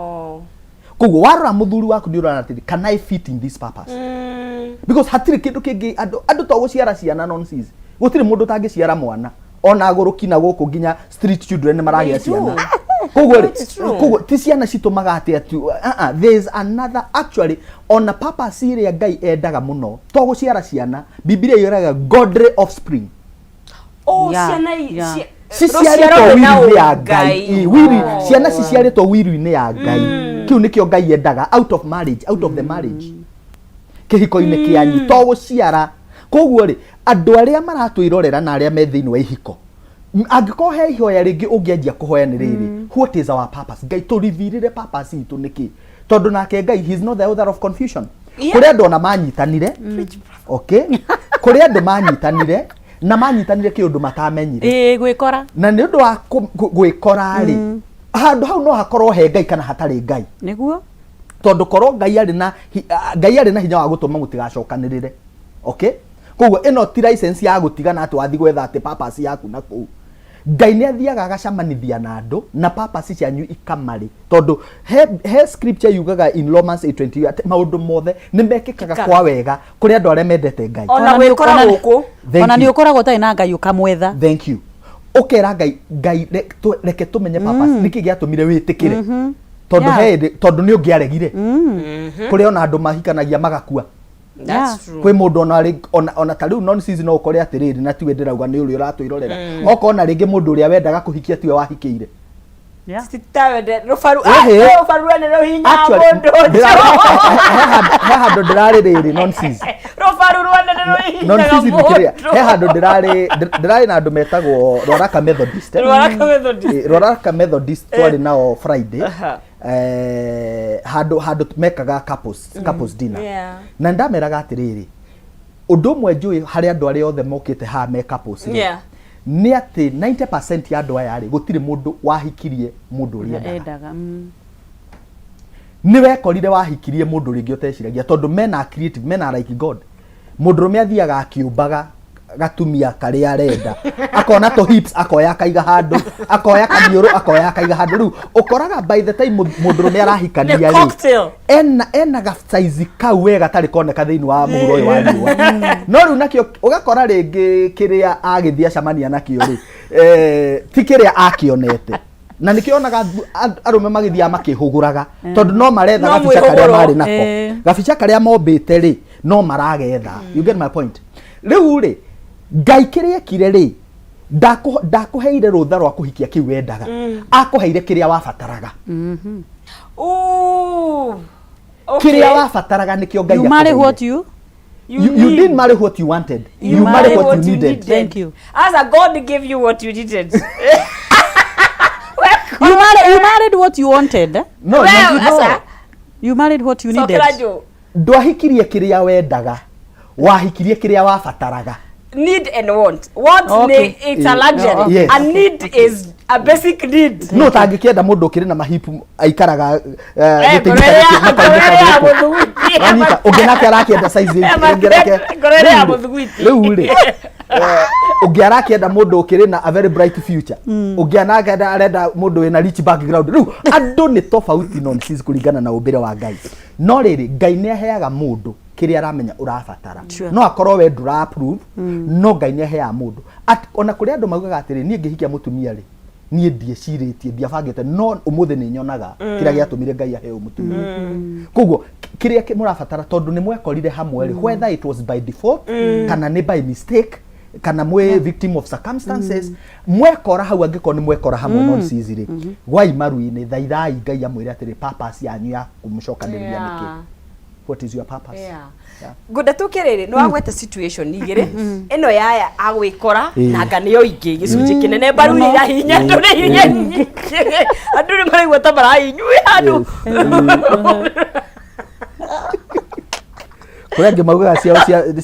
Speaker 3: Koguo warora mũthuri waku nĩ ũrona atĩrĩ, can I fit in this purpose? Because hatirĩ kĩndũ kĩngĩ andũ to gũciara ciana nonsense. Gũtirĩ mũndũ ũtangĩciara mwana ona agũrũki na gũkũ nginya street children nĩ maragĩa
Speaker 1: They do.
Speaker 3: ciana. Koguo rĩ,
Speaker 1: It's true.
Speaker 3: koguo ti ciana citũmaga atĩ ati there is another actually ona purpose ĩrĩa Ngai endaga mũno to gũciara ciana. Bibilia yũraga godly offspring.
Speaker 1: Oh, ciana
Speaker 3: Ciciarĩtwo
Speaker 1: rũciaro rwĩna
Speaker 3: wiri-inĩ ya
Speaker 1: ũngai.
Speaker 3: Ngai. Ĩ, wiri ciana ciciarĩtwo wiri-inĩ ya Ngai, kĩu nĩkĩo Ngai endaga out of marriage, out of the marriage, kĩhiko-inĩ kĩanyu, to gũciara. Koguo rĩ, andũ arĩa maratwĩrorera na arĩa me thĩinĩ wa ihiko, angĩkorwo he ihoya rĩngĩ ũngĩanjia kũhoya nĩ rĩrĩ: what is our purpose? Ngai tũrivirĩre purpose itũ nĩkĩ? Tondũ nake Ngai, he is not the author of confusion. Kũrĩ andũ ona manyitanire, okay, kũrĩ andũ manyitanire na manyitanire kĩũndũ matamenyire.
Speaker 4: Ĩĩ, gwĩkora.
Speaker 3: Na nĩ ũndũ wa gwĩkora rĩ, handũ hau no hakorwo he Ngai kana hatarĩ Ngai.
Speaker 4: Nĩguo.
Speaker 3: Tondũ korwo Ngai arĩ na Ngai arĩ na hinya wa gũtũma mũtigacokanĩrĩre, okay? Koguo ĩno ti license ya gũtigana atĩ wathi gwetha atĩ purpose yaku na kũu. Ngai nĩ athiaga agacamanithia na andũ na purpose cianyu ikamarĩ, tondũ he scripture yugaga in Romans 8:20 atĩ maũndũ mothe nĩ mekĩkaga kwa wega kũrĩ andũ arĩa mendete Ngai.
Speaker 1: Ona gwĩkora gũkũ.
Speaker 3: Thank
Speaker 4: Ona nĩ
Speaker 3: you.
Speaker 4: ũkoragwo ũtarĩ na Ngai ũkamwetha.
Speaker 3: Thank you. Ũkera Ngai, Ngai reke tũmenye purpose, nĩkĩ gĩatũmire wĩtĩkĩre, tondũ he hĩndĩ tondũ nĩ ũngĩaregire. Kũrĩ ona andũ mahikanagia magakua.
Speaker 1: That's true.
Speaker 3: Kwĩ mũndũ ona ona ta rĩu nonsense no ũkore atĩrĩrĩ, na tiwe ndĩrauga, nĩ ũrĩa ũratwĩrorera, okorwo na rĩngĩ mũndũ ũrĩa wendaga kũhikia tiwe wahikĩire.
Speaker 1: Titawende rũbaru.
Speaker 3: Ĩhĩ.
Speaker 1: Ah, rũbaru rwene rũhinya
Speaker 3: Actually,
Speaker 1: mũndũ ũcio.
Speaker 3: He handũ ndĩrarĩ rĩrĩ nonsense.
Speaker 1: Rũbaru rwene nĩ rũhihinyaga
Speaker 3: Nonsense nĩ kĩrĩa
Speaker 1: mũndũ.
Speaker 3: he handũ ndĩrarĩ na andũ metagwo Rwaraka Methodist, eh?
Speaker 1: Rwaraka Methodist.
Speaker 3: Rwaraka Methodist twarĩ nao Friday. Handũ mekaga couples dinner. Na ndameraga atĩrĩrĩ, ũndũ ũmwe njũĩ harĩ andũ arĩa othe mokĩte haha me couples rĩ, nĩ atĩ 90% ya andũ aya rĩ, gũtirĩ mũndũ wahikirie mũndũ ũrĩa endaga.
Speaker 4: Endaga.
Speaker 3: Nĩ wekorire wahikirie mũndũ rĩngĩ ũteciragia, tondũ mena creative, mena like God. Mũndũrũme athiaga akĩũmbaga gatumia karĩa arenda, akona tũ hips akoya akaiga handũ, akoya kaniũrũ akoya akaiga handũ. Rĩu ũkoraga by the time mũndũrũme arahikania
Speaker 1: The
Speaker 3: rĩ,
Speaker 1: cocktail.
Speaker 3: ena gacaizi kau we gatarĩ koneka thĩinĩ wa mũhuro ũyũ wa riũa. No rĩu nakĩo ũgakora rĩngĩ kĩrĩa agĩthiĩ acemania nakĩo rĩ, ti kĩrĩa akĩonete, na nĩkĩo onaga arũme magĩthiaga makĩhũgũraga, tondũ no maretha
Speaker 1: No
Speaker 3: gabica karĩa
Speaker 1: mwĩhũgũro.
Speaker 3: marĩ nako. Gabica karĩa mombĩte rĩ, no maragetha. You get my point? Rĩu rĩ, Ngai kĩrĩa ekire rĩ, ndakũheire rũtha rwa kũhikia kĩu wendaga, akũheire kĩrĩa wabataraga.
Speaker 1: Ooh. Okay.
Speaker 3: Kĩrĩa wabataraga nĩkĩo Ngai
Speaker 4: You marry
Speaker 3: akũheire.
Speaker 4: what you
Speaker 3: You didn't marry what you wanted, you
Speaker 4: You
Speaker 3: marry
Speaker 4: marry
Speaker 3: what you needed.
Speaker 4: Thank you.
Speaker 1: As a God gave you what you needed.
Speaker 4: You married what you wanted, eh?
Speaker 3: No,
Speaker 1: Well,
Speaker 3: no, no.
Speaker 1: asa.
Speaker 4: You married what you needed.
Speaker 1: Sokera Joe.
Speaker 3: Ndwahikirie kĩrĩa wendaga, wahikirie kĩrĩa wabataraga.
Speaker 1: Need and want. Want, it's a luxury.
Speaker 3: Yes.
Speaker 1: A need is A basic need.
Speaker 3: No tangĩkĩenda mũndũ ũkĩrĩ na mahipu aikaraga
Speaker 1: Eh,
Speaker 3: gĩtĩ
Speaker 1: ngoro
Speaker 3: gĩtarĩ
Speaker 1: ĩrĩa-
Speaker 3: makaunĩka
Speaker 1: ngoro ĩrĩa ya
Speaker 3: gũkũ.
Speaker 1: mũthugwiti.
Speaker 3: Wanyita, ũngĩ nake arakĩenda size ĩngĩ, ũngĩ nake-
Speaker 1: Ngoro ĩrĩa ya
Speaker 3: Rĩu rĩ-
Speaker 1: mũthugwiti.
Speaker 3: rĩu rĩ ũngĩ arakĩenda mũndũ ũkĩrĩ na a very bright future, ũngĩ anake arenda mũndũ wĩna rich background. Rĩu andũ nĩ tofauti nonsense kũringana na ũmbĩre wa Ngai. No rĩrĩ, Ngai nĩ aheaga mũndũ kĩrĩa aramenya ũrabatara. No akorwo we ndũra approve, no Ngai nĩ aheaga mũndũ. Ona kũrĩ andũ maugaga atĩrĩ, niĩ ngĩhikia mũtumia rĩ, niĩ ndiecirĩtie, ndiabangĩte, no ũmũthĩ nĩ nyonaga kĩrĩa gĩatũmire Ngai aheo mũtumia. Koguo kĩrĩa mũrabatara, tondũ nĩ mwekorire hamwe rĩ, whether it was by default kana nĩ by mistake kana mwĩ victim of circumstances, mwekora hau, angĩkorwo nĩ mwekora hamwe, no cici rĩ, gwai maru-inĩ, thaithai Ngai amwĩre atĩrĩ, purpose yanyu ya kũmũcokanĩrĩria nĩkĩ? What is your purpose? Yeah.
Speaker 1: Ngunda tũke rĩrĩ, nĩ wagweta situation igĩrĩ, ĩno yaya agwĩkora na nga nĩyo ingĩ gĩcunjĩ kĩnene mbaru irahinya andũ, nĩ hinya nyingĩ, andũ nĩ maraigua ta marahinyuĩ handũ.
Speaker 3: Kũrĩ angĩ maugaga ciao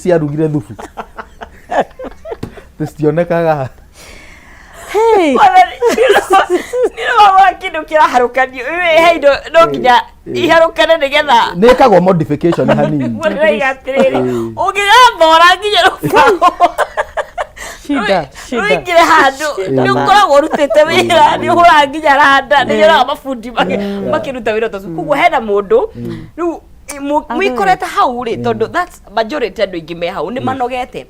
Speaker 3: ciarugire thubu, citionekaga.
Speaker 4: Hey.
Speaker 1: Nĩ kĩndũ kĩraharũkanio he indo no nginya iharũkane nĩgetha
Speaker 3: Nĩ ĩkagwo modification hanini.
Speaker 1: Ndĩroiga atĩrĩrĩ, ũngĩgathora nginya rũbaũ
Speaker 4: Shida, shida.
Speaker 1: rũingĩre handũ, nĩ ũkoragwo ũrutĩte wĩra, nĩ ũhũraga nginya randa, nĩ nyonaga mabundi makĩruta wĩra ta ũcio. Koguo hena mũndũ rĩu mwĩkorete hau rĩ, tondũ that's majority, andũ aingĩ me hau nĩ manogete.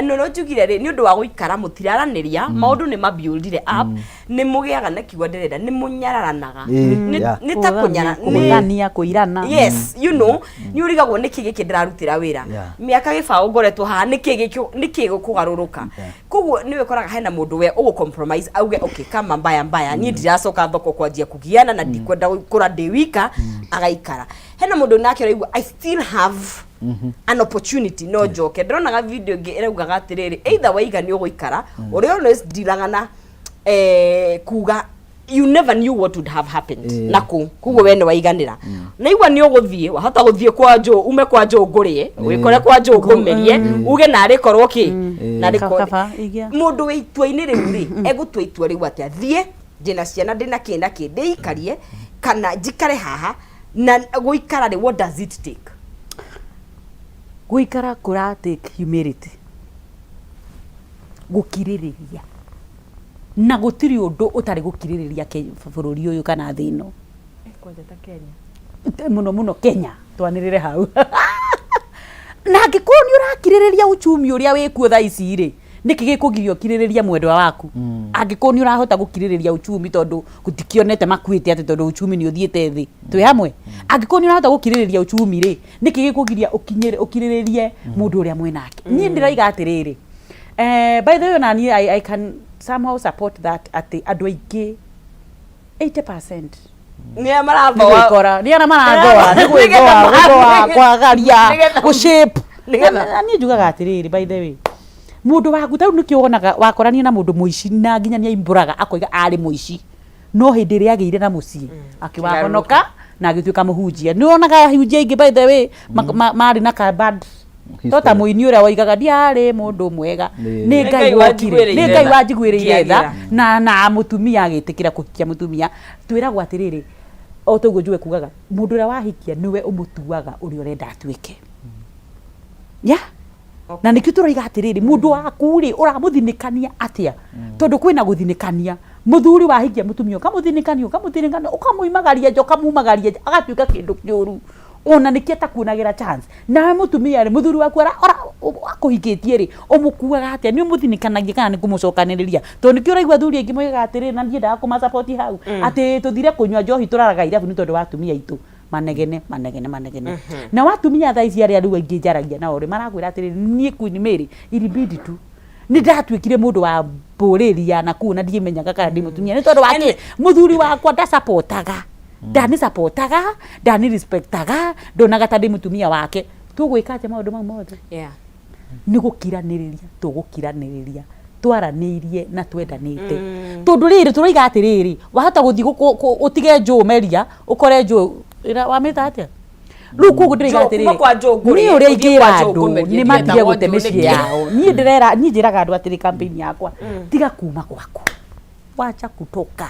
Speaker 1: No no njugire rĩ, nĩ ũndũ wa gũikara mũtiraranĩria, maũndũ nĩ mabuildire up, nĩ mũgĩaga na kiugo ndĩrenda, nĩ mũnyararanaga. Nĩ ta kũnyara
Speaker 4: Kũgũthania, kũirana.
Speaker 1: Yes, nĩ ũrigagwo nĩkĩ gĩkĩ ndĩrarutĩra wĩra mĩaka gĩbaũ ngoretwo haha, nĩkĩ gĩkĩ, nĩkĩ gĩkũgarũrũka? Koguo nĩ ũkoraga hena mũndũ we ũgũ compromise, auge okay, kama mbaya mbaya, niĩ ndiracoka thoko kwanjia kũgiana na ndikwenda gũkũra ndĩ wika, agaikara. Hena mũndũ nake ũraigua, I still have an opportunity, no njoke. Ndĩronaga video ĩngĩ ĩraugaga atĩrĩrĩ, either waiga nĩ ũgũikara ũrĩa always ndiraga na kuga you never knew what would have happened na kũ, koguo we nĩ waiganĩra naigua nĩ ũgũthiĩ, wahota gũthiĩ kwa njũ, ume kwa njũ ngũrĩe, wĩkore kwa njũ ngũmerie, uge narĩ korwo kĩ narĩ korwo.
Speaker 4: Kaba, igia.
Speaker 1: Mũndũ wĩ itua-inĩ rĩu rĩ, egũtua itua rĩu atĩa? Thiĩ ndĩna ciana, ndĩna kĩ na kĩ, ndĩikarie kana njikare haha? Na gũikara rĩ, what does it take?
Speaker 4: Gũikara kũra take humility, gũkirĩrĩria, na gũtirĩ ũndũ ũtarĩ gũkirĩrĩria bũrũri ũyũ kana thĩ ĩno.
Speaker 5: Kwanja ta Kenya.
Speaker 4: Mũno mũno Kenya, twanĩrĩre hau. Na angĩkorwo nĩ ũrakirĩrĩria uchumi ũrĩa wĩkuo thaa ici rĩ, nĩkĩ gĩkũgiria ũkirĩrĩrie mwendwa waku? Angĩkorwo nĩ ũrahota gũkirĩrĩria uchumi, tondũ gũtikĩonete makuĩte atĩ tondũ uchumi nĩ ũthiĩte thĩ, twĩ hamwe, angĩkorwo nĩ ũrahota gũkirĩrĩria uchumi rĩ, nĩkĩ gĩkũgiria ũkirĩrĩrie mũndũ ũrĩa mwĩnake? Niĩ ndĩroiga atĩrĩrĩ, by the way, ona niĩ I can somehow support that atĩ andũ aingĩ 80%
Speaker 1: nĩ aya marathoa.
Speaker 4: Nĩ gwĩkora, nĩ arĩa marathoa, nĩ gwĩthoa, gwĩthoa, kwagaria, gũshape. Na niĩ njugaga atĩrĩrĩ, by the way, mũndũ waku tarĩu nĩkĩo wonaga wakorania na mũndũ mũici na nginya nĩ aimbũraga akoiga arĩ mũici, no hĩndĩ ĩrĩa agĩire na mũciĩ akĩwahonoka na agĩtuĩka mũhunjia. Nĩ wonaga ahunjia aingĩ, by the way, marĩ na ka bad to ta mũini ũrĩa woigaga ndiarĩ mũndũ mwega, nĩ Ngai
Speaker 1: Ngai
Speaker 4: wokire, nĩ
Speaker 1: wanjiguĩrĩire
Speaker 4: Ngai
Speaker 1: tha.
Speaker 4: wanjiguĩrĩire tha.
Speaker 1: Ngĩagĩra.
Speaker 4: Na mũtumia agĩtĩkĩra kũhikia mũtumia. Twĩragwo atĩrĩrĩ, o toguo njuge kugaga, mũndũ ũrĩa wahikia nĩwe ũmũtuaga ũrĩa ũrenda atuĩke ya. Na nĩkĩo tũroiga atĩrĩrĩ, mũndũ waku rĩ, ũramũthinĩkania atĩa? Tondũ kwĩna gũthinĩkania. Mũthuri wahikia mũtumia, ũkamũthinĩkania, ũkamũthinĩkania, ũkamũimagaria nja, ũkamumagaria nja, agatuĩka kĩndũ kĩũru, ona nĩkĩo atakuonagĩra chance. Nawe mũtumia rĩ, mũthuri waku akũhikĩtie rĩ, ũmũkuaga atĩa? Nĩ ũmũthinĩkanagia kana nĩ kũmũcokanĩrĩria? Tondũ nĩkĩo ũraigua athuri aingĩ moigaga atĩrĩrĩ, na ndiendaga kũmasupport hau, atĩ tũthire kũnyua njohi, tũraraga irabu nĩ tondũ wa atumia aitũ manegene manegene manegene. Na watumia thaa ici arĩa rĩu aingĩ njaragia nao rĩ, marakwĩra atĩrĩrĩ, niĩ Queen Mary ilibidi tu nĩ ndatuĩkire mũndũ wa mbũrĩri ya nakuu na ndiĩmenyaga kana ndĩ mũtumia nĩ tondũ wa kĩ? Mũthuri wakwa ndacapotaga, ndanicapotaga, ndani-respectaga, ndonaga ta ndĩ mũtumia wake. Tũgwĩka atĩa maũndũ mau mothe? Nĩ gũkiranĩrĩria, tũgũkiranĩrĩria twaranĩirie na twendanĩte, tondũ rĩrĩ tũroiga atĩrĩrĩ, wahota gũthiĩ ũtige njũũ meria, ũkore njũũ wamĩta atĩa rĩu. Koguo ndĩroiga
Speaker 1: Njũũ, kuma
Speaker 4: atĩrĩrĩ,
Speaker 1: kwa njũũ ngũrĩe,
Speaker 4: niĩ ũrĩa
Speaker 1: ũthiĩ
Speaker 4: ingĩra
Speaker 1: kwa njũũ
Speaker 4: andũ
Speaker 1: ngũmerie,
Speaker 4: nĩ matige
Speaker 1: ndietagwo
Speaker 4: gũte
Speaker 1: njũũ
Speaker 4: mĩciĩ
Speaker 1: nĩkĩ?
Speaker 4: yao. Niĩ ndĩrera, niĩ njĩraga andũ atĩrĩ, campaign yakwa, tiga kuma gwaku. Wacha kutoka,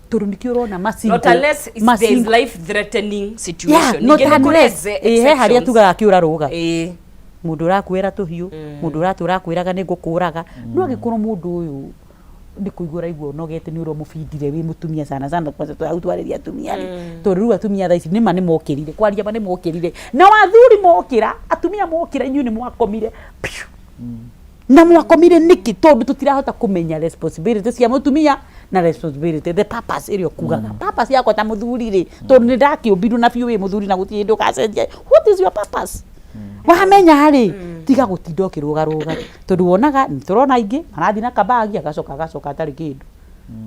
Speaker 4: tondũ nĩkĩo ũrona
Speaker 1: Not unless there is life threatening situation.
Speaker 4: Yeah, not
Speaker 1: Ningĩ nĩ kũrĩ
Speaker 4: unless he harĩa
Speaker 1: exceptions.
Speaker 4: tugaga kĩũra rũga, mũndũ ũrakuĩra tũhiũ, mũndũ ũratũra akwĩraga nĩ ngũkũraga. No angĩkorwo mũndũ ũyũ nĩ kũigua ũraigua ũnogete nĩ ũrĩa ũmũbindire wĩ mũtumia, sana sana kwanza hau twarĩria atumia rĩ, tondũ rĩu atumia thaa ici nĩma nĩ mokĩrire kwaria, ma nĩ mokĩrire, na athuri mokĩra, atumia mokĩra, inyuĩ nĩ mwakomire. Piu. Na mwakomire nĩkĩ? Tondũ tũtirahota kũmenya responsibility cia mũtumia na responsibility, the purpose ĩrĩa ũkugaga, purpose yakwa ta mũthuri rĩ, tondũ nĩ ndakĩũmbirwo na biũ wĩ mũthuri na gũtirĩ hĩndĩ ũgacenjia. What is your purpose? Wamenya rĩ, tiga gũtinda ũkĩrũgarũga, tondũ wonaga nĩ tũrona aingĩ marathiĩ na kabagi, agacoka atarĩ kĩndũ,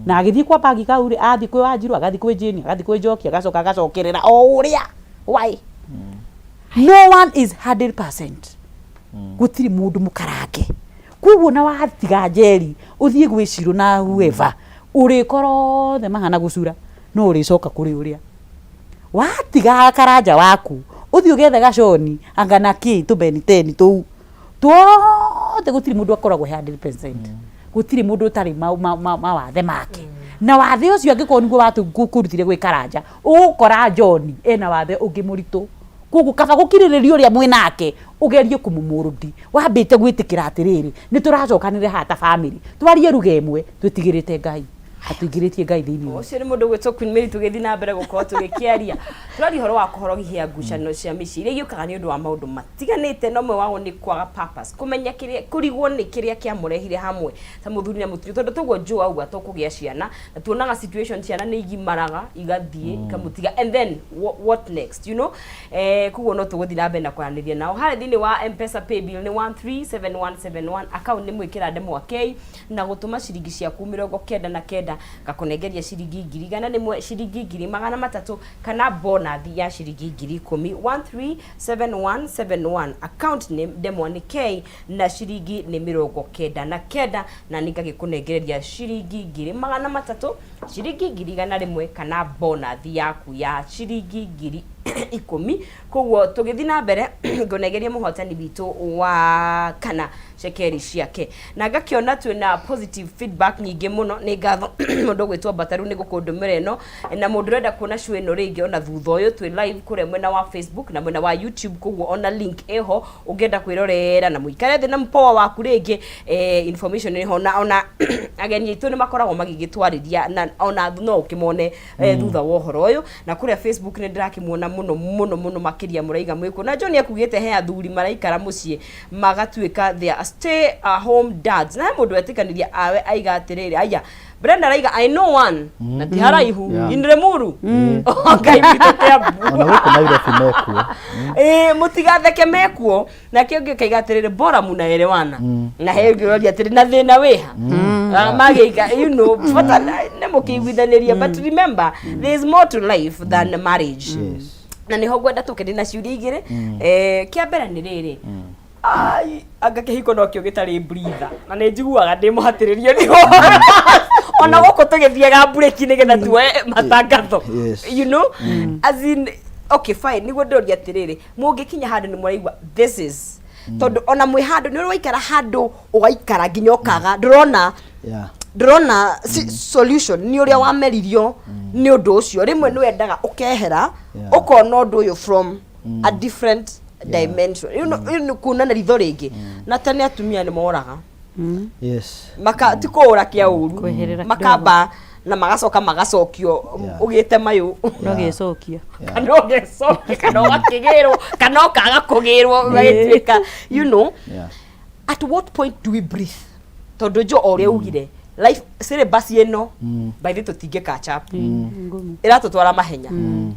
Speaker 4: na agĩthiĩ kwa bagi kau rĩ, athiĩ kwĩ Wanjirũ, agathiĩ kwĩ Jane, agathiĩ kwĩ Njoki, agacoka agacokerera o ũrĩa. Why? No one is 100%. Gũtirĩ mũndũ mũkarange. Koguo na watiga njeri ũthiĩ gwĩ Cirũ na whoever, ũrĩkora othe mahana gũcura, no ũrĩcoka kũrĩ ũrĩa watiga karanja waku, ũthiĩ ũgethe gaconi anga na kĩ tũbeniteni tũu tuothe. Gũtirĩ mũndũ akoragwo 100%. Gũtirĩ mũndũ ũtarĩ mawathe make, na wathe ũcio angĩkorwo nĩguo wakũrutire gwĩ karanja, ũgũkora John ena wathe ũngĩ mũritũ. Koguo kaba gũkirĩrĩria ũrĩa mwĩ nake, ũgerie kũmũmũrũndi, wambĩte gwĩtĩkĩra atĩrĩrĩ, nĩ tũracokanĩrĩra haha ta family, twarie ruga ĩmwe, twĩtigĩrĩte Ngai, atũingĩrĩtie Ngai thĩinĩ wa
Speaker 1: Ũcio nĩ mũndũ gwĩtwo Queen Mary. Tũgĩthiĩ na mbere gũkorwo tũgĩkĩaria, tũraria ũhoro wa kũhorohia ngucanio cia mĩciĩ iria igĩũkaga nĩ ũndũ wa maũndũ matiganĩte, na ũmwe wao nĩ kwaga purpose, kũmenya kĩrĩa, kũrigwo nĩ kĩrĩa kĩamũrehire hamwe ta mũthuri na mũtumia, tondũ toguo Joe auga, tũkũgĩa ciana na tuonaga situation ciana nĩ igimaraga igathiĩ ikamũtiga, and then what next? Koguo no tũgũthiĩ na mbere na kwaranĩria nao harĩa thĩinĩ wa Mpesa. Paybill nĩ 137171, account nĩ mwĩkĩra ndemwa K, na gũtũma ciringi ciaku 99 ngakũnengeria ciringi 101,000, ciringi 300,000, kana bonathi ya ciringi 10,000. 137171, account name ndemwa nĩ K, na ciringi nĩ 99, na nĩ ngagĩkũnengereria ciringi 300,000, ciringi 101,000, kana bonathi yaku ya ciringi 10,000. Koguo tũgĩthiĩ na mbere, ngũnengeria mũhotani witũ wa kana cekeri ciake, na ngakĩona twĩna positive feedback nyingĩ mũno. Nĩ ngatho mũndũ ũgwĩtwo Mbataru nĩ gũkũndũmĩra ĩno, na mũndũ ũrenda kuona show ĩno rĩngĩ ona thutha ũyũ, twĩ live kũrĩa mwena wa Facebook na mwena wa YouTube. Koguo ona link ĩho ũngĩenda kwĩrorera na mũikare thĩ na mpoa waku rĩngĩ. Information ĩho, na ona ageni aitũ nĩ makoragwo magĩgĩtwarĩria, na ona no ũkĩmone thutha wa ũhoro ũyũ. Na kũrĩa Facebook nĩ ndĩrakĩmuona mũno mũno mũno makĩria, mũraiga mwĩkuo. Na John akugĩte he athuri maraikara mũciĩ magatuĩka they are stay at home dads, na he mũndũ wetĩkanĩria awe aiga atĩrĩrĩ, aya Brenda araiga, "I know one," na ti haraihu, in Limuru. Ngai witũ, Kiambu.
Speaker 3: Ona gũkũ Nairobi mekuo.
Speaker 1: Ĩĩ, mũtigatheke, mekuo. Nake ũngĩ akaiga atĩrĩrĩ, "Bora munaelewana." Na he ũngĩ ũroria atĩrĩ, "Na thĩna wĩha?" Ah, magĩika bata nĩ mũkĩiguithanĩria, but remember there is more to life than marriage. Na nĩho ngwenda tũke ndĩ na ciũria igĩrĩ. Kĩa mbere nĩ rĩrĩ, ai, anga kĩhiko nokĩo gĩtarĩ breather, na nĩ njiguaga ndĩ mũhatĩrĩrio nĩ ona gũkũ tũgĩthiaga mburĩki nĩgetha tuoe matangatho. As in, okay, fine, nĩguo ndĩroria atĩrĩrĩ, mũngĩkinya handũ nĩ mũraigua this is tondũ ona mwĩ handũ nĩ ũraikara handũ ũgaikara nginya ũkaga ndũrona ndũrona solution, nĩ ũrĩa wameririo nĩ ũndũ ũcio. Rĩmwe nĩ wendaga ũkehera, ũkona ũndũ ũyũ from a different dimension, kuona na ritho rĩngĩ. Na tene atumia nĩ moraga, maka ti kũũra kĩa ũru,
Speaker 4: Kweherera.
Speaker 1: Makamba na magacoka magacokio, ũgĩte mayũ.
Speaker 4: No gĩcokia.
Speaker 1: Kana ũgecokia, kana ũgakĩgĩrwo, kana ũkaga kũgĩrwo, ũgagĩtuĩka at what point do we breathe? Tondũ jo o ũrĩa ugire, life syllabus ĩno, by the tũtingĩ catch up.
Speaker 4: Ngumu.
Speaker 1: Ĩratũtwara mahenya.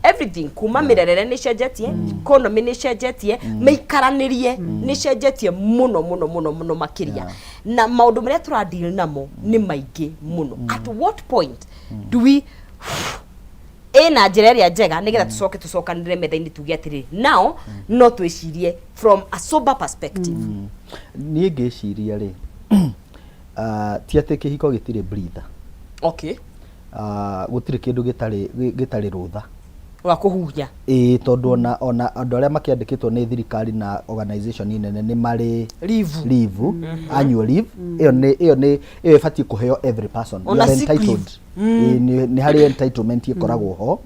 Speaker 1: Everything, kuma mĩrerere nĩ ĩcenjetie, economy nĩ ĩcenjetie, mĩikaranĩrie nĩ ĩcenjetie mũno mũno mũno mũno makĩria, na maũndũ marĩa tũradeal namo nĩ maingĩ mũno. At what point do we ĩna njĩra ĩrĩa njega nĩgetha tũcoke tũcokanĩre metha-inĩ, tuge atĩrĩrĩ, now no twĩcirie from a sober perspective?
Speaker 3: Niĩ ngĩciria rĩ, ti atĩ kĩhiko gĩtirĩ breather. Gũtirĩ kĩndũ gĩtarĩ rũtha.
Speaker 1: Wa kũhuhia.
Speaker 3: Ĩĩ, tondũ ona andũ arĩa makĩandĩkĩtwo nĩ thirikari na organization nene nĩ marĩ
Speaker 1: Leave.
Speaker 3: Leave, annual leave. Ĩyo nĩ ĩyo ĩbatiĩ kũheo every person. You
Speaker 1: Ona
Speaker 3: are
Speaker 1: sick
Speaker 3: entitled. Ĩĩ, nĩ harĩ entitlement ĩkoragwo ho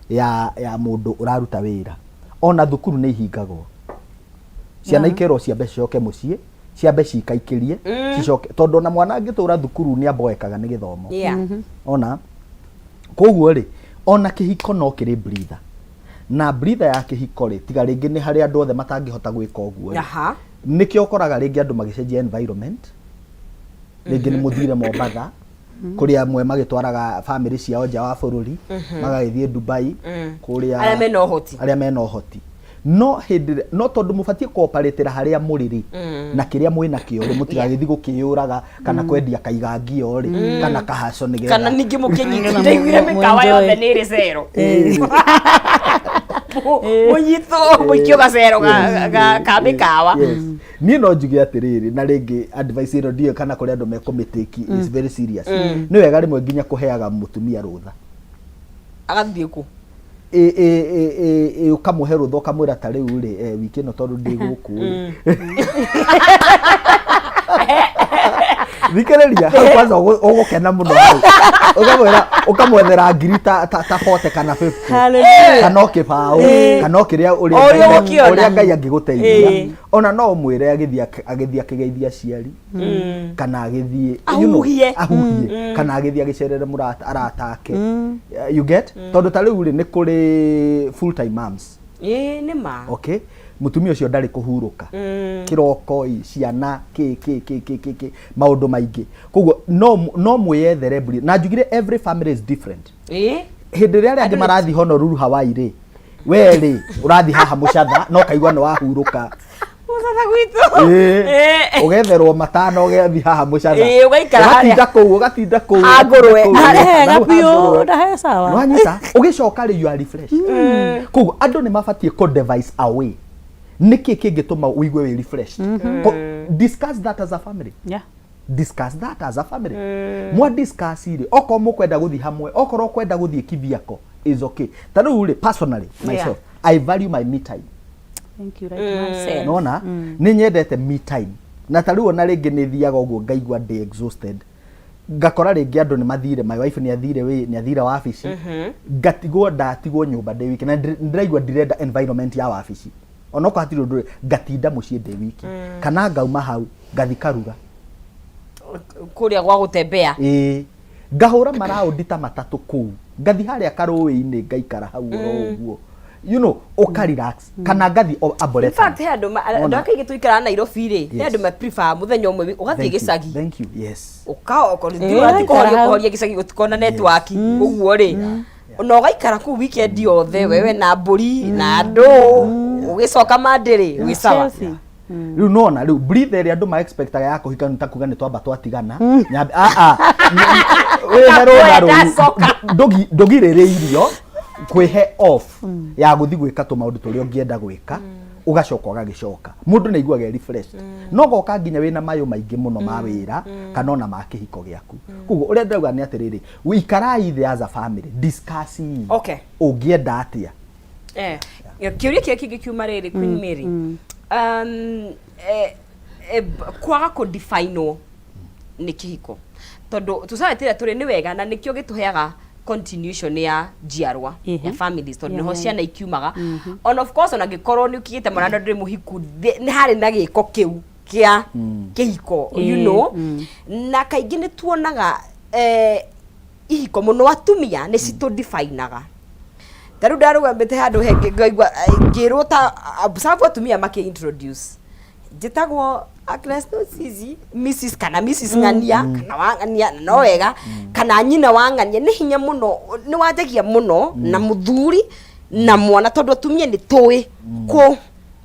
Speaker 3: ya mũndũ ũraruta wĩra. Ona thukuru nĩ ihingagwo, ciana ikerwo ciambe cicoke mũciĩ, ciambe cikaikĩrie, cicoke, tondũ ona mwana angĩtũra thukuru nĩ amboekaga nĩ gĩthomo. Ona koguo rĩ, ona kĩhiko no kĩrĩ breather, na breather ya kĩhiko rĩ, tiga rĩngĩ nĩ harĩ andũ othe matangĩhota gwĩka ũguo rĩ, nĩkĩo ũkoraga rĩngĩ andũ magĩcenjia environment. Rĩngĩ nĩ mũthire Mombatha, kũrĩa amwe magĩtwaraga family ciao nja wa bũrũri, magagĩthiĩ Dubai kũrĩa.
Speaker 1: Arĩa mena ũhoti.
Speaker 3: Arĩa mena ũhoti. No hĩndĩ ĩrĩa- no tondũ mũbatiĩ kooparĩtĩra harĩa mũrĩ rĩ, na kĩrĩa mwĩ nakĩo rĩ, mũtigagĩthiĩ gũkĩyũraga kana kwendia kaigangio rĩ, kana kahaco nĩgetha
Speaker 1: Kana ningĩ mũkĩnyitwo, ndaiguire mĩkawa yothe nĩ ĩrĩ cero, mũnyitwo mũikio gacero ka mĩkawa.
Speaker 3: Yes. Niĩ no njuge atĩrĩrĩ, na rĩngĩ advice ĩno ndiũĩ kana kũrĩ andũ mekũmĩtĩki, is very serious. Nĩ wega rĩmwe nginya kũheaga mũtumia rũtha.
Speaker 1: Agathiĩ kũ?
Speaker 3: Ĩ, ũkamũhe rũtha, ũkamwĩra ta rĩu rĩ, wiki ĩno tondũ ndĩ gũkũ rĩ, thikĩrĩria hau kwanza, ũgũkena mũno hau. Ũkamwĩra, ũkamwethera ngiri ta 40 kana 50
Speaker 4: Hallelujah.
Speaker 3: kana o kĩbaũ kana o kĩrĩa ũrĩa
Speaker 1: O ũrĩa
Speaker 3: Ngai-
Speaker 1: ũgũkĩona.
Speaker 3: ũrĩa Ngai angĩgũteithia. Ona no ũmwĩre agĩthiĩ akĩgeithia aciari, kana agĩthiĩ
Speaker 1: Ahuhie.
Speaker 3: Ahuhie, kana agĩthiĩ agĩcerere mũrata, arata ake, you get? Tondũ ta rĩu rĩ, nĩ kũrĩ full time moms.
Speaker 1: Ĩĩ, nĩ ma.
Speaker 3: Okay, mũtumia ũcio ndarĩ kũhurũka, kĩroko ĩ, ciana kĩ kĩ kĩ kĩ kĩ kĩ, maũndũ maingĩ. Koguo no mwĩyethere mburi, na njugire every family is different. Hĩndĩ ĩrĩa arĩa angĩ marathiĩ Honolulu, Hawaii rĩ, we rĩ, ũrathiĩ haha mũcatha no kaigua nĩ wahurũka.
Speaker 1: Mũcatha gwitũ.
Speaker 3: Ĩĩ. Ũgetherwo matano, ũgethiĩ haha mũcatha.
Speaker 1: Ĩĩ, ũgaikara harĩa.
Speaker 3: Ũgatinda kũu, ũgatinda kũu.
Speaker 1: Ha ngũrwe.
Speaker 3: Ũgatinda kũu.
Speaker 4: Harĩ hega
Speaker 3: Hau ha
Speaker 4: biũ
Speaker 3: ngũrwe.
Speaker 4: na he sawa.
Speaker 3: Nĩwanyita? Ũgĩcoka rĩ, you are refreshed. Koguo andũ nĩ mabatiĩ kũ devise a way nĩkĩ kĩngĩtũma ũigue wĩ refreshed. Discuss that as a family. Discuss that as a family. Mwa discuss rĩ, okorwo mũkwenda gũthiĩ hamwe, okorwo ũkwenda gũthiĩ kivyako is okay. Ta rĩu rĩ, personally myself, I value my me time.
Speaker 4: Thank you, right man said.
Speaker 3: Nona nĩ nyendete me time, na ta rĩu ona rĩngĩ nĩ thiaga ũguo ngaigua ndĩ exhausted, ngakora rĩngĩ andũ nĩ mathire, my wife nĩ athire wĩ nĩ athire wabici, ngatigwo, ndatigwo nyũmba ndĩ wiki, na ndĩraigua ndirenda environment ya wabici, onokorwo hatirĩ ũndũ, ngatinda mũciĩ ndĩ wiki, kana ngauma hau ngathi karuga.
Speaker 1: Kũrĩa gwa gũtembea.
Speaker 3: Ĩĩ, ngahũra maraũndi ta matatũ kũu, ngathi harĩa karũĩ-inĩ, ngaikara hau oro ũguo, ũka relax, kana ngathi
Speaker 1: In
Speaker 3: Arboretum.
Speaker 1: fact, he andũ andũ
Speaker 3: Ona.
Speaker 1: aya kaingĩ tũikaraga Nairobi rĩ, he andũ ma prefer mũthenya ũmwe ũgathiĩ
Speaker 3: Thank you,
Speaker 1: gĩcagi.
Speaker 3: Thank you, yes.
Speaker 1: Ũka
Speaker 4: Ũgaikara hau.
Speaker 1: kũhoria gĩcagi gũtikona network ũguo rĩ, na ũgaikara kũu weekend yothe, wewe na mbũri na andũ, ũgĩcoka Monday rĩ, wĩ sawa.
Speaker 4: Chelsea.
Speaker 3: Rĩu nona rĩu breathe ĩrĩa andũ ma expectaga ya kũhika nĩ ta kuga nĩ twamba twatigana, nyambe a wĩhe rũtha rũu.
Speaker 1: Ndacoka.
Speaker 3: Ndũgirĩrĩirio kwĩhe off ya gũthiĩ gwĩka tũmaũndũ tũrĩa ũngĩenda gwĩka, ũgacoka ũgagĩcoka mũndũ nĩ aiguaga e refreshed, no goka nginya wĩna mayũ maingĩ mũno ma wĩra kana ona ma kĩhiko gĩaku. Koguo ũrĩa ndĩrauga nĩ atĩrĩrĩ, ũikarai thĩ as a family, discuss. Ũngĩenda atĩa?
Speaker 1: Kĩũria kĩrĩa kĩngĩ kiuma rĩrĩ, Queen Mary, kwaga kũdefinwo nĩ kĩhiko, tondũ society ĩrĩa tũrĩ nĩ wega na nĩkĩo gĩtũheaga continuation ya njiarwa ya families, tondũ nĩho ciana ikiumaga. On of course, ona angĩkorwo nĩ ũkigĩte mwana na ndũrĩ mũhiku, nĩ harĩ na gĩko kĩu kĩa kĩhiko, na kaingĩ nĩ tuonaga ihiko mũno atumia nĩ citũ-definaga. Ta rĩu ndarũgamĩte handũ hengĩ ngaigua ngĩrwo ta sababu atumia makĩ introduce, njĩtagwo Agnes Nosizi, Mrs kana Mrs Ng'ania kana wa Ng'ania, na no wega kana nyina wa Ng'ania, nĩ hinya mũno, nĩ wanjagia mũno na mũthuri na mwana, tondũ atumia nĩ tũĩ kũ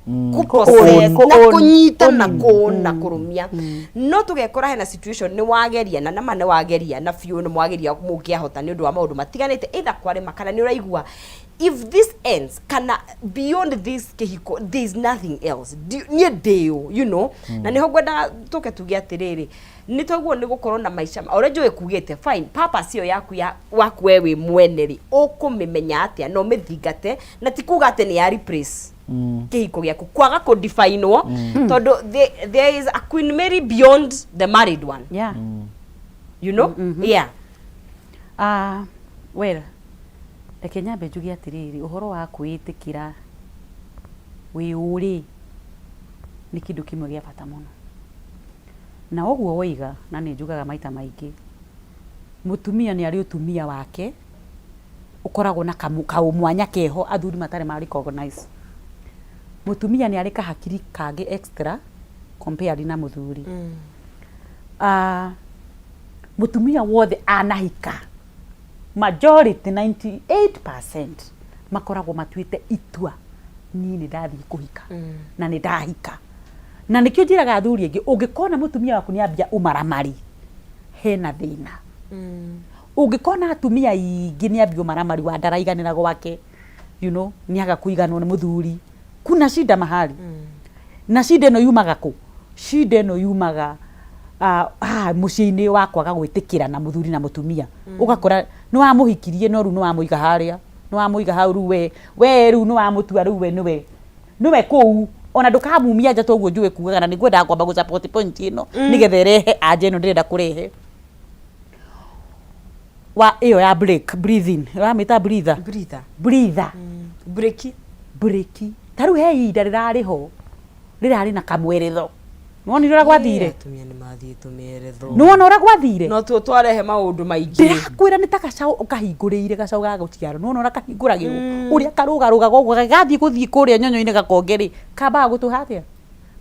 Speaker 1: kũ possess na kũnyita na kũ na kũrũmia, no tũgekora hena situation nĩ wageria na nama nĩ wageria na biũ nĩ mwageria mũngĩahota nĩ ũndũ wa maũndũ matiganĩte, either kwarĩma kana nĩ ũraigua If this ends, kana beyond this kĩhiko, there is nothing else. Niĩ ndĩũ na nĩho ngwendaga tũke tuge atĩrĩrĩ, nĩ twaguo nĩ gũkorwo na maica ũrĩa njũĩ kugĩte fine. Purpose ĩyo yaku ya waku we wĩ mwene rĩ, ũkũmĩmenya atĩa na ũmĩthingate? Na ti kuga atĩ nĩ ya replace kĩhiko gĩaku, kwaga kũdefinwo, tondũ there is a Queen Mary beyond the married one. Yeah.
Speaker 4: Ah, well, reke nyambe njuge atĩrĩrĩ, ũhoro wa kwĩĩtĩkĩra wĩ ũrĩ nĩ kĩndũ kĩmwe gĩa bata mũno. Na ũguo woiga, na nĩ njugaga maita maingĩ, mũtumia nĩ arĩ ũtumia wake ũkoragwo na kaũmwanya keho athuri matarĩ ma recognize. Mũtumia nĩ arĩ kahakiri kangĩ extra compared na mũthuri. Ah, mũtumia wothe anahika, majority, 98% makoragwo matuĩte itua, niĩ nĩ ndathiĩ kũhika na nĩ ndahika. Na nĩkĩo njĩraga athuri aingĩ, ũngĩkona mũtumia waku nĩ ambia ũmaramari, hena thĩna. Ũngĩkona atumia aingĩ nĩ ambia ũmaramari wa ndaraiganĩra gwake, nĩ aga kũiganwo nĩ mũthuri, kuna shida mahali. Na shida ĩno yumaga kũ? Shida ĩno yumaga mũciĩ-inĩ wa kwaga gwĩtĩkĩra na mũthuri na mũtumia. Ũgakora nĩ wamũhikirie, no rĩu nĩ wamũiga harĩa, nĩ wamũiga hau, rĩu we rĩu nĩ wamũtua, rĩu we nĩwe kũu, ona ndũkamumia nja. Toguo njũĩ kugaga, na nĩngwendaga kwamba gũ support point ĩno nĩgetha ĩrehe anja ĩno ndĩrenda kũrehe wa ĩyo ya break, breathing, ũramĩta breather.
Speaker 1: Breather.
Speaker 4: Breather.
Speaker 1: Breki.
Speaker 4: Breki. Ta rĩu he ihinda rĩrarĩ ho rĩrarĩ na kamweretho, nĩwonire ũrĩa gwathire?
Speaker 1: Atumia nĩ mathiĩ tũmĩeretho.
Speaker 4: Nĩwona ũrĩa gwathire?
Speaker 1: No tuo twarehe maũndũ maingĩ.
Speaker 4: Ndĩrakwĩra nĩ ta gacaũ ũkahingũrĩire, gacaũ ga gũciarwo. Nĩwona ũrĩa kahingũragĩrwo, ũrĩa karũgarũgaga ũguo gathiĩ gũthiĩ kũrĩa nyonyo-inĩ gakonge rĩ, kambaga gũtũha atĩa?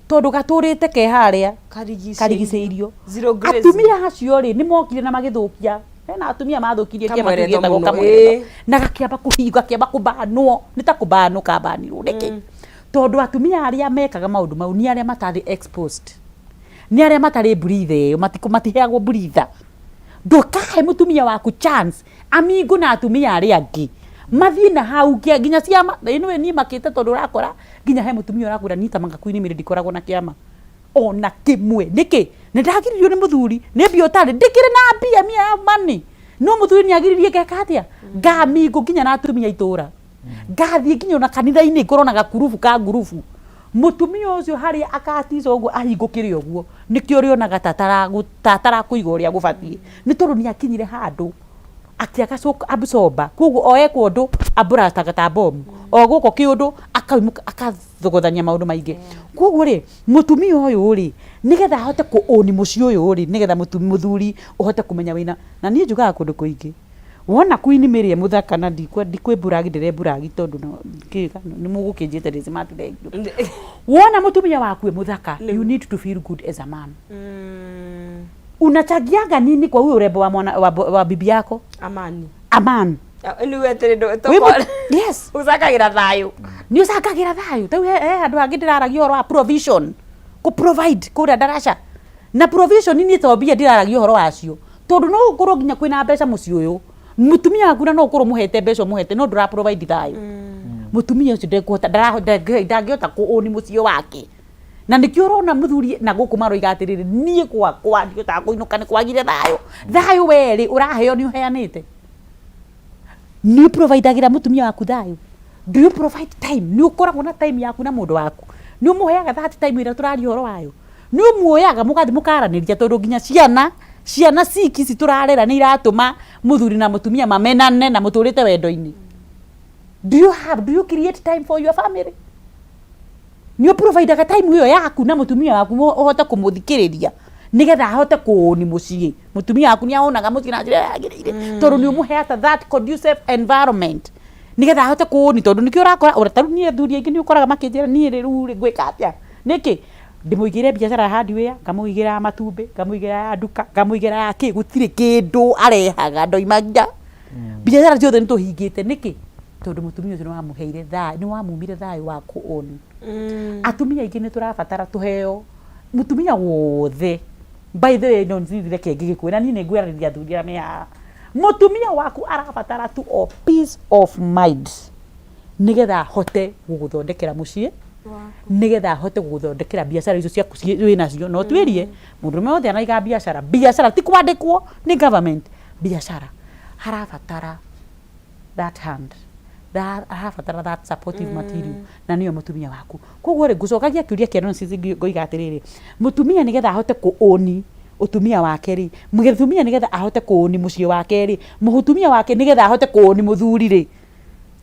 Speaker 4: Tondũ gatũrĩte ke harĩa
Speaker 1: karigicĩirio.
Speaker 4: Karigicĩirio.
Speaker 1: Zero grazing.
Speaker 4: Atumia acio rĩ, nĩ mokire na magĩthũkia. Hena atumia mathũkirie kĩama kĩu
Speaker 1: Kamweretho
Speaker 4: gĩtagwo
Speaker 1: mũno,
Speaker 4: kamweretho.
Speaker 1: Ĩĩ.
Speaker 4: Na gakĩamba kũhinga, gakĩamba kũbanwo, nĩ ta kũbanwo kambanirwo. Nĩkĩ? Tondũ atumia arĩa mekaga maũndũ mau nĩ arĩa matarĩ exposed, nĩ arĩa matarĩ breather ĩyo, matiheagwo breather. Ndũkahe mũtumia waku chance amingo na atumia arĩa angĩ mathiĩ na hau nginya ciama. Ĩno niĩ makĩte, tondũ ũrakora nginya he mũtumia ũrakwĩra, niĩ ta magakuinĩ mĩrĩ ndikoragwo na kĩama ona kĩmwe. Nĩkĩ? Nĩ ndagiririo nĩ mũthuri, nĩ mbia ũtarĩ, ndĩkĩrĩ na mbia mia ya money, no mũthuri nĩ agiririe ngeka atĩa, ngamingo nginya na atumia itũra, ngathiĩ nginya ona kanitha-inĩ, ngorwo na gakurubu ka ngurubu. Mũtumia ũcio harĩa akatica ũguo ahingũkĩre ũguo, nĩkĩo ũrĩonaga ta atarakũiga ũrĩa gũbatiĩ, nĩ tondũ nĩ akinyire handũ akĩaga shock absorber. Koguo o ekwo ũndũ aburastaga ta bomu, o gũkũ kĩũndũ akaumũka akathogothania maũndũ maingĩ. Koguo rĩ, mũtumia ũyũ rĩ, nĩgetha ahote kũũni mũciĩ ũyũ rĩ, nĩgetha mũthuri ũhote kũmenya wĩna, na niĩ njugaga kũndũ kũingĩ, wona Queen Mary e mũthaka, na ndikwĩmburagi, ndĩremburagi tondũ nĩ mũgũkĩnjĩte ndĩ smart, thank you. Wona mũtumia waku e mũthaka, you need to feel good as a man. Unachangianga nini kwa huyo urembo wa mwana wa bibi yako?
Speaker 1: Amani.
Speaker 4: Aman.
Speaker 1: Nĩ atĩrĩ,
Speaker 4: Yes.
Speaker 1: Ũcangagĩra thayũ.
Speaker 4: Nĩ ũcangagĩra thayũ. Tarĩu he handũ hangĩ ndĩraragia ũhoro wa provision, kũ provide kũrĩa ndaraca na provision. Niĩ to mbia ndiraragia ũhoro wacio, tondũ no gũkorwo nginya kwĩna mbeca mũciĩ ũyũ, mũtumia waku, na no ũkorwo mũhete mbeca ũmũhete, no ndũra provide thayũ, mũtumia ũcio ndekũhota, ndangĩhota kũũni mũciĩ wake. Na nĩkĩo ũrona mũthuri na gũkũ maroiga atĩrĩrĩ, niĩ gwakwa ndihotaga kũinũka, nĩ kwagire thayũ. Thayũ werĩ ũraheo nĩ ũheanĩte? Nĩ ũprovidagĩra mũtumia waku thayũ? Do you provide time? Nĩ ũkoragwo na time yaku na mũndũ waku? Nĩ ũmũheaga that time ĩrĩa tũraria ũhoro wayo? Nĩ ũmuoyaga mũgathiĩ mũkaranĩria? Tondũ nginya ciana ciki ici tũrarera nĩ iratũma mũthuri na mũtumia mamenane na mũtũrĩte wendo-inĩ. Do you create time for your family? Nĩ ũprovidaga time ĩyo yaku na mũtumia waku, ũhote kũmũthikĩrĩria nĩgetha ahote kũũni mũciĩ? Mũtumia waku nĩ ahonaga mũciĩ na njĩra ĩrĩa yagĩrĩire, tondũ nĩ ũmũheata that conducive environment nĩgetha ahote kũũni? Tondũ nĩkĩo ũrakora ora tarĩu niĩ athuri aingĩ nĩ ũkoraga makĩnjĩra, niĩ rĩu rĩ ngwĩka atĩa? Nĩkĩ ndĩmũigĩre biacara ya hardware, ngamũigĩra ya matumbĩ, ngamũigĩra ya nduka, ngamũigĩra ya kĩ, gũtirĩ kĩndũ arehaga, ndoimagia biacara ciothe nĩ tũhingĩte. Nĩkĩ? Tondũ mũtumia ũcio nĩ wamũheire thayũ, nĩ wamumire thayũ wa kũũni. Atumia aingĩ nĩ tũrabatara tũheo mũtumia wothe. By the way, no reke ngĩgĩkwĩra, niĩ nĩ ngwĩrarĩria athuri arĩa me haha, mũtumia waku arabatara tu o peace of mind. Nĩgetha hote gũgũthondekera mũciĩ, nĩgetha hote gũgũthondekera biacara icio ciaku wĩ nacio. No twĩrie mũndũrũme wothe anaiga biacara, biacara ti kwandĩkwo nĩ government, biacara harabatara that hand, arabatara that supportive material, na nĩyo mũtumia waku. Koguo rĩ, ngũcokagia kĩũria kĩa nonsense, ngoiga atĩrĩrĩ, mũtumia nĩgetha ahote kũ-own ũtumia wake rĩ, mũtumia nĩgetha ahote kũ-own mũciĩ wake rĩ, mũtumia wake nĩgetha ahote kũ-own mũthuri rĩ,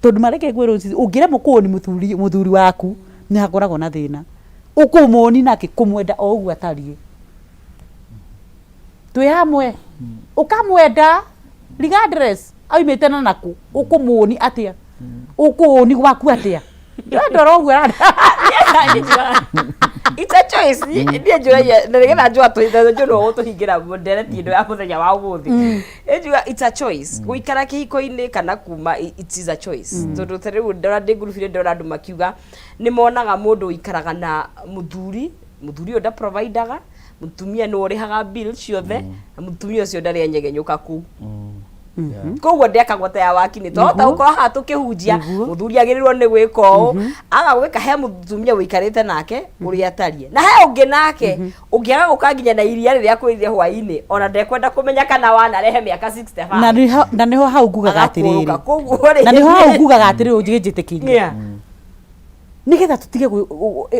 Speaker 4: tondũ mareke ngwĩrwo, ũngĩremwo kũ-own mũthuri waku, nĩ hakoragwo na thĩna. Ũkũmũoni nake kũmwenda o ũguo atariĩ, twĩ hamwe, ũkamwenda regardless aumĩte na nakũ. Ũkũmũoni atĩa? Ũkũũni gwaku atĩa? Ndĩrandora ũguo.
Speaker 1: It's a choice. Niĩ njũragia na nĩgetha njũa njũrwo gũtũhingĩra ndereti ĩno ya mũthenya wa ũmũthĩ. Njuga it's a choice gũikara kĩhiko-inĩ kana kuma, it is a choice, tondũ ta rĩu ndora ndĩ ngurubu-inĩ, ndĩrona andũ makiuga nĩ monaga mũndũ ũikaraga na mũthuri, mũthuri ũyũ ndaprovidaga, mũtumia nĩwe ũrĩhaga bill ciothe, na mũtumia ũcio ndarĩ anyegenyũka kũu, koguo ndekagwo ta ya waki. Nĩ twahota gũkorwo haha tũkĩhunjia mũthuri agĩrĩirwo nĩ gwĩka ũũ, aga gwĩka, he mũtumia ũikarĩte nake ũrĩa atariĩ, na he ũngĩ nake ũngĩaga gũka nginya na iria rĩrĩa kwĩrire hwaĩ-inĩ, ona ndekwenda kũmenya kana wanarehe mĩaka 65.
Speaker 4: Na nĩho hau ngugaga atĩrĩrĩ,
Speaker 1: Agakũrũka. Koguo rĩ,
Speaker 4: na nĩho hau ngugaga atĩrĩrĩ, ũnjĩtĩkĩrie, nĩgetha tũtige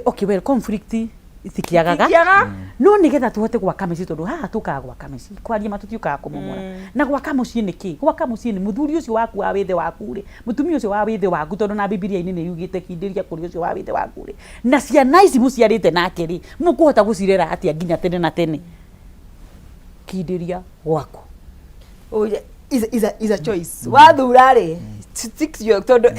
Speaker 4: okay, well, conflict itikiagaga.
Speaker 1: Itikiaga.
Speaker 4: No nĩgetha tũhote gwaka mĩciĩ, tondũ haha tũkaga gwaka mĩciĩ, kwaria ma, tũtiũkaga kũmomora. Na gwaka mũciĩ nĩ kĩ? Gwaka mũciĩ nĩ mũthuri ũcio waku wa wĩthĩ waku rĩ, mũtumia ũcio wa wĩthĩ waku, tondũ na Bibilia-inĩ nĩ yugĩte kindĩria kũrĩ ũcio wa wĩthĩ waku rĩ, na ciana ici mũciarĩte nake rĩ, mũkũhota gũcirera atĩa nginya tene na tene? Kindĩria gwaku.
Speaker 1: Oh, yeah. Is a choice wathura rĩ, stick to your, tondũ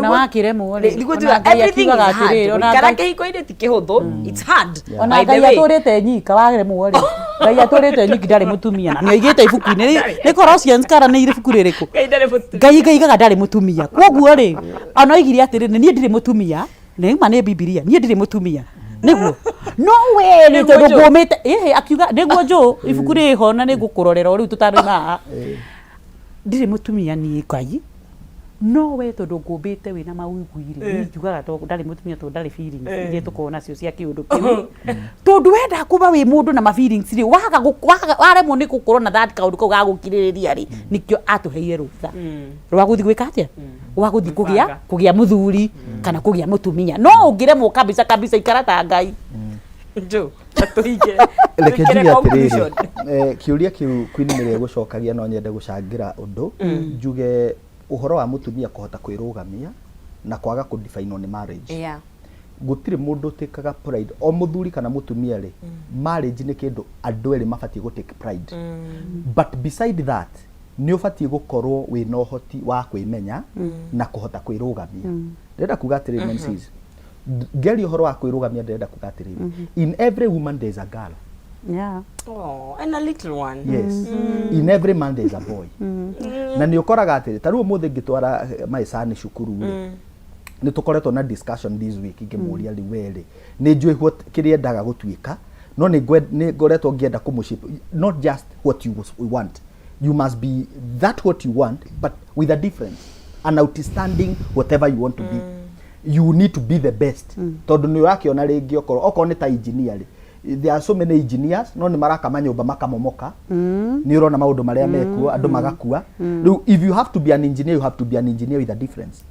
Speaker 4: Na wakĩremwo rĩ,
Speaker 1: nĩguo
Speaker 4: ona
Speaker 1: njuga,
Speaker 4: Ngai
Speaker 1: everything is
Speaker 4: akiugaga
Speaker 1: hard.
Speaker 4: atĩrĩrĩ, ona
Speaker 1: Gũikara
Speaker 4: Ngai-
Speaker 1: kĩhiko-inĩ ti kĩhũthũ, it's hard.
Speaker 4: Ona
Speaker 1: By the
Speaker 4: Ngai
Speaker 1: way.
Speaker 4: atũrĩte nyika, waremwo rĩ, Ngai atũrĩte nyiki, ndarĩ mũtumia, na nĩoigĩte ibuku-inĩ nĩ Colossians kana nĩ ibuku rĩrĩkũ?
Speaker 1: Ngai ndarĩ mũtumia.
Speaker 4: Ngai ngaigaga ndarĩ mũtumia. Koguo rĩ, ona oigire atĩrĩrĩ, niĩ ndirĩ mũtumia, nĩma nĩ Bibilia, niĩ ndirĩ mũtumia nĩguo, no we rĩ,
Speaker 1: Nĩguo
Speaker 4: tondũ
Speaker 1: njũ.
Speaker 4: ngũmĩte ĩhĩ, akiuga nĩguo njũ ibuku rĩho na nĩngũkũrorera o rĩu tũtanoima haha. Ndirĩ mũtumia niĩ Ngai, no we tondũ ngũmbĩte wĩna mawĩgwi rĩ, niĩ njugaga tondũ ndarĩ mũtumia, tondũ ndarĩ feelings iria tũkoragwo nacio cia kĩũndũ kĩu, tondũ wenda kuba wĩ mũndũ na ma feelings rĩ, waga waremwo nĩ gũkorwo na that kaũndũ kau ga gũkirĩrĩria rĩ, nĩkĩo atũheire rũtha rwa gũthiĩ gwĩka atĩa, rwa gũthiĩ kũgĩa
Speaker 1: Gwĩbanga.
Speaker 4: Kũgĩa mũthuri kana kũgĩa mũtumia. No ũngĩremwo kabisa kabisa, ikara ta Ngai.
Speaker 1: Njũ, tũhinge.
Speaker 3: Reke
Speaker 1: Twĩkĩre
Speaker 3: njuge atĩrĩrĩ,
Speaker 1: conclusion.
Speaker 3: Kĩũria kĩu Queen Mary egũcokagia, no nyende gũcangĩra ũndũ, njuge ũhoro wa mũtumia kũhota kwĩrũgamia na kwaga kũdefinwo nĩ marriage. Gũtirĩ mũndũ ũtĩkaga pride, o mũthuri kana mũtumia rĩ, marriage nĩ kĩndũ andũ erĩ mabatiĩ gũ take pride, but beside that nĩ ũbatiĩ gũkorwo wĩna ũhoti wa kwĩmenya na kũhota kwĩrũgamia. Ndĩrenda kuga atĩrĩrĩ, nonsense, ngeria ũhoro wa kwĩrũgamia, ndĩrenda kuga atĩrĩrĩ, in every woman there is a girl.
Speaker 1: Oh, and a little one.
Speaker 3: Yes, in every man there is a boy. Na nĩ ũkoraga atĩrĩ, ta rĩu ũmũthĩ ngĩtwara my son cukuru rĩ, nĩ tũkoretwo na discussion this week, ngĩmũria, rĩu we rĩ, nĩ njũĩ what kĩrĩa endaga gũtuĩka, no nĩ ngoretwo ngĩenda kũmũ not just what you want, you must be that what you want, but with a difference, an outstanding whatever you want to be. You need to be the best, tondũ nĩ ũrakĩona rĩngĩ okorwo nĩ ta engineer rĩ, there are so many engineers, no nĩ maraka manyũmba makamomoka. Nĩ ũrona maũndũ marĩa mekuo, andũ magakua. Rĩu if you have to be an engineer, you have to be an engineer with a difference.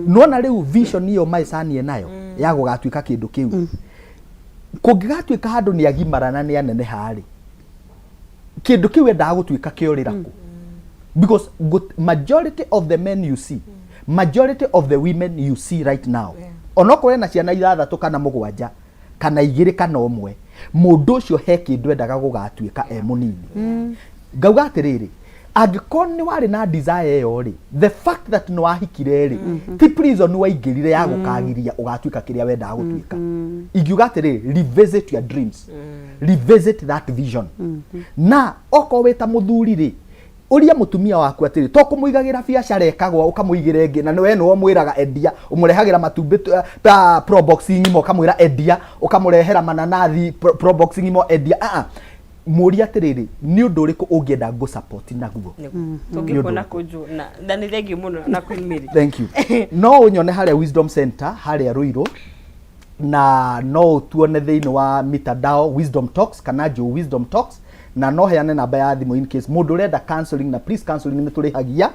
Speaker 3: Nona rĩu vision ĩyo my son enayo ya gũgatuĩka kĩndũ kĩu, kũngĩgatuĩka handũ nĩ agimara na nĩ aneneha rĩ, kĩndũ kĩu endaga gũtuĩka kĩorĩra kũ? Because majority of the men you see, majority of the women you see right now, onokorwo ena ciana ithathatũ kana mũgwanja kana igĩrĩ kana ũmwe, mũndũ ũcio he kĩndũ endaga gũgatuĩka e mũnini. Ngauga atĩrĩrĩ, angĩkorwo nĩ warĩ na desire ĩyo rĩ, the fact that nĩ wahikire rĩ, ti prison waingĩrire ya gũkagiria ũgatuĩka kĩrĩa wendaga gũtuĩka. Ingiuga atĩrĩrĩ, revisit your dreams, revisit that vision. Na okorwo wĩ ta mũthuri rĩ, ũria mũtumia waku atĩrĩ, to kũmũigagĩra biacara ĩkagwa, ũkamũigĩra ĩngĩ, na we nĩwe ũmwĩraga endia, ũmũrehagĩra matumbĩ ta probox ng'ima, ũkamwĩra endia, ũkamũrehera mananathi probox ng'ima, endia. Ah, ah. Mũrie atĩrĩrĩ, nĩ ũndũ ũrĩkũ ũngĩenda ngũ support naguo?
Speaker 1: Tũngĩkuona kũnjũ na nĩ thengiũ mũno na Queen Mary.
Speaker 3: Thank you. No ũnyone harĩa Wisdom Center harĩa Ruiru, na no ũtuone thĩinĩ wa mitandao, Wisdom Talks kana Joe Wisdom Talks, na no heane namba ya thimũ in case mũndũ ũrenda counseling, na please, counseling nĩ tũrĩhagia,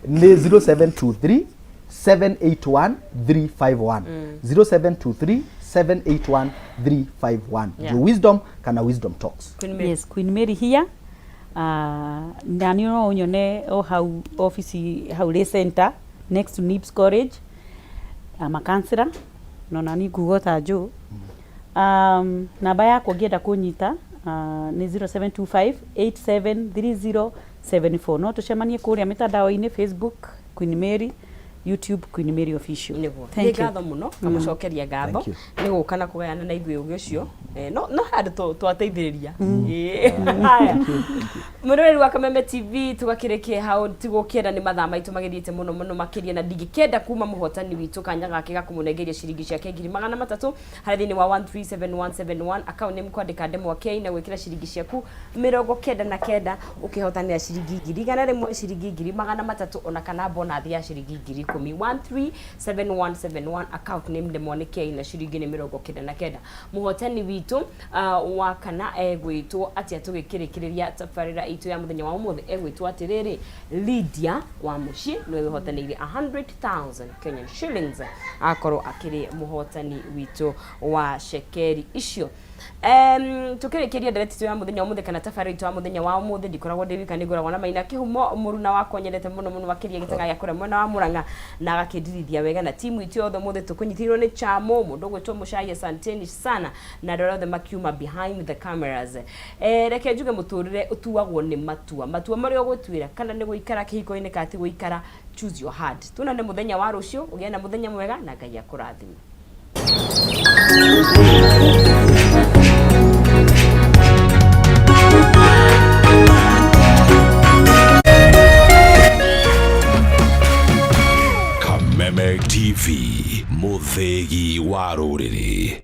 Speaker 3: nĩ 0723 781 351, 0723 781 351. Joe Wisdom kana Wisdom Talks.
Speaker 1: Queen Mary.
Speaker 4: Yes, Queen Mary here. Na nĩ no ũnyone o hau ofici hau Lay Center next to Nibs College. I'm a counselor no na ni ngugo ta Joe. Namba yakwa ũngĩenda kũnyita nĩ 0725 873074. No tũcemanie kũrĩa mĩtandao-inĩ, Facebook Queen Mary, YouTube Queen Mary Official.
Speaker 1: Nĩguo. Nĩ
Speaker 4: Thank you.
Speaker 1: ngatho mũno, ngamũcokeria ngatho
Speaker 3: Thank you.
Speaker 1: nĩ gũka na kũgayana na ithuĩ ũgĩ ũcio. No handũ twateithĩrĩria. Haya, mwĩroreri wa Kameme TV, tũgakĩrĩkie hau, tigũkĩenda nĩ mathaa maitũ magĩthiĩte mũno mũno makĩria, na ndingĩkĩenda kuma mũhotani witũ kanya gake ga kũmũnengeria ciringi ciake 300,000 harĩ thĩinĩ wa 137171 account. Nĩ kwandĩka ndemwa K na gwĩkĩra ciringi ciaku 99, ũkĩhotanĩra ciringi 100,000, ciringi 300,000, ona kana bonathi ya ciringi 10,000. 137171, account name ndemwa nĩ K na ciringi nĩ 99. Mũhotani witũ wa kana egwĩtwo atĩa? Tũgĩkĩrĩkĩrĩria tabarĩra itũ ya mũthenya wa ũmũthĩ, egwĩtwo atĩrĩrĩ, Lydia wa mũciĩ nĩwe wĩhotanĩire 100,000 Kenyan shillings, akorwo akĩrĩ mũhotani witũ wa cekeri icio. Tukĩrĩkĩria ndereti itũ ya mũthenya wa ũmũthĩ kana tabarĩra itũ ya mũthenya wa ũmũthĩ, ndikoragwo ndĩ wika, nĩ ngoragwo na Maina Kĩhumo, mũruna wakwa nyendete mũno mũno makĩria, gĩtaga gĩa kũrĩa mwena wa Mũrang'a, na agakĩndirithia wega na timu itũ yothe. Ũmũthĩ tũkũnyitĩrĩirwo nĩ Chamo, mũndũ ũgwĩtwo Mũcai, asanteni sana, na andũ arĩa othe makiuma behind the cameras. Reke njuge mũtũrĩre ũtuagwo nĩ matua, matua marĩa ũgũtuĩra, kana nĩ gũikara kĩhiko-inĩ kana ti gũikara. Choose your heart. Tuonane mũthenya wa rũciũ. Ũgĩe na mũthenya mwega na Ngai akũrathime.
Speaker 5: Kameme TV, mũthĩgi wa rũrĩrĩ.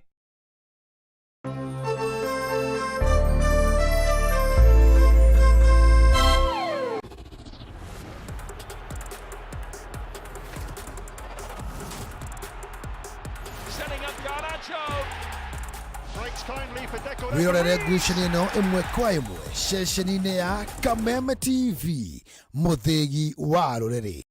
Speaker 6: Setting up Garnacho. Breaks kindly for Deco.
Speaker 7: Wĩrorere ngucanio ĩno ĩmwe kwa ĩmwe ceceni-inĩ ya Kameme TV, mũthĩgi wa rũrĩrĩ.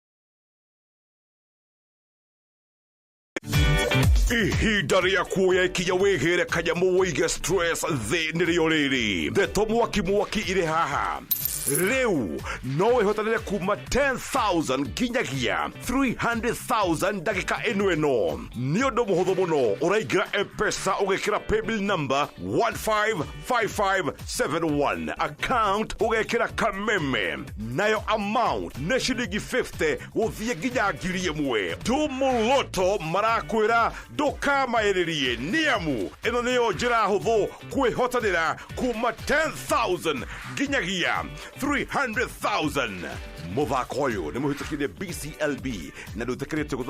Speaker 5: Ihinda rĩa kuoya ikinya wĩgĩre kanyamũ wĩige stress thĩ nĩrĩo rĩrĩ. Ndeto mwaki mwaki irĩ haha rĩu, no wĩhotanĩre kuma 10,000 nginyagia 300,000 ndagĩka ĩno. Ĩno nĩ ũndũ mũhũthũ mũno. Ũraingĩra M-Pesa, ũgekĩra paybill number 155571, account ũgekĩra Kameme, nayo amount nĩ ciringi 50 gũthiĩ nginya 1,000. Tumũloto marakwĩra ndũkamaĩrĩrie, nĩamu ĩno nĩyo njĩra hũthũ kwĩhotanĩra kuma 10,000 nginyagia 300,000. Mũthako ũyũ nĩ mũhĩtũkire BCLB na ndũĩtĩkĩrĩtio gũthaka.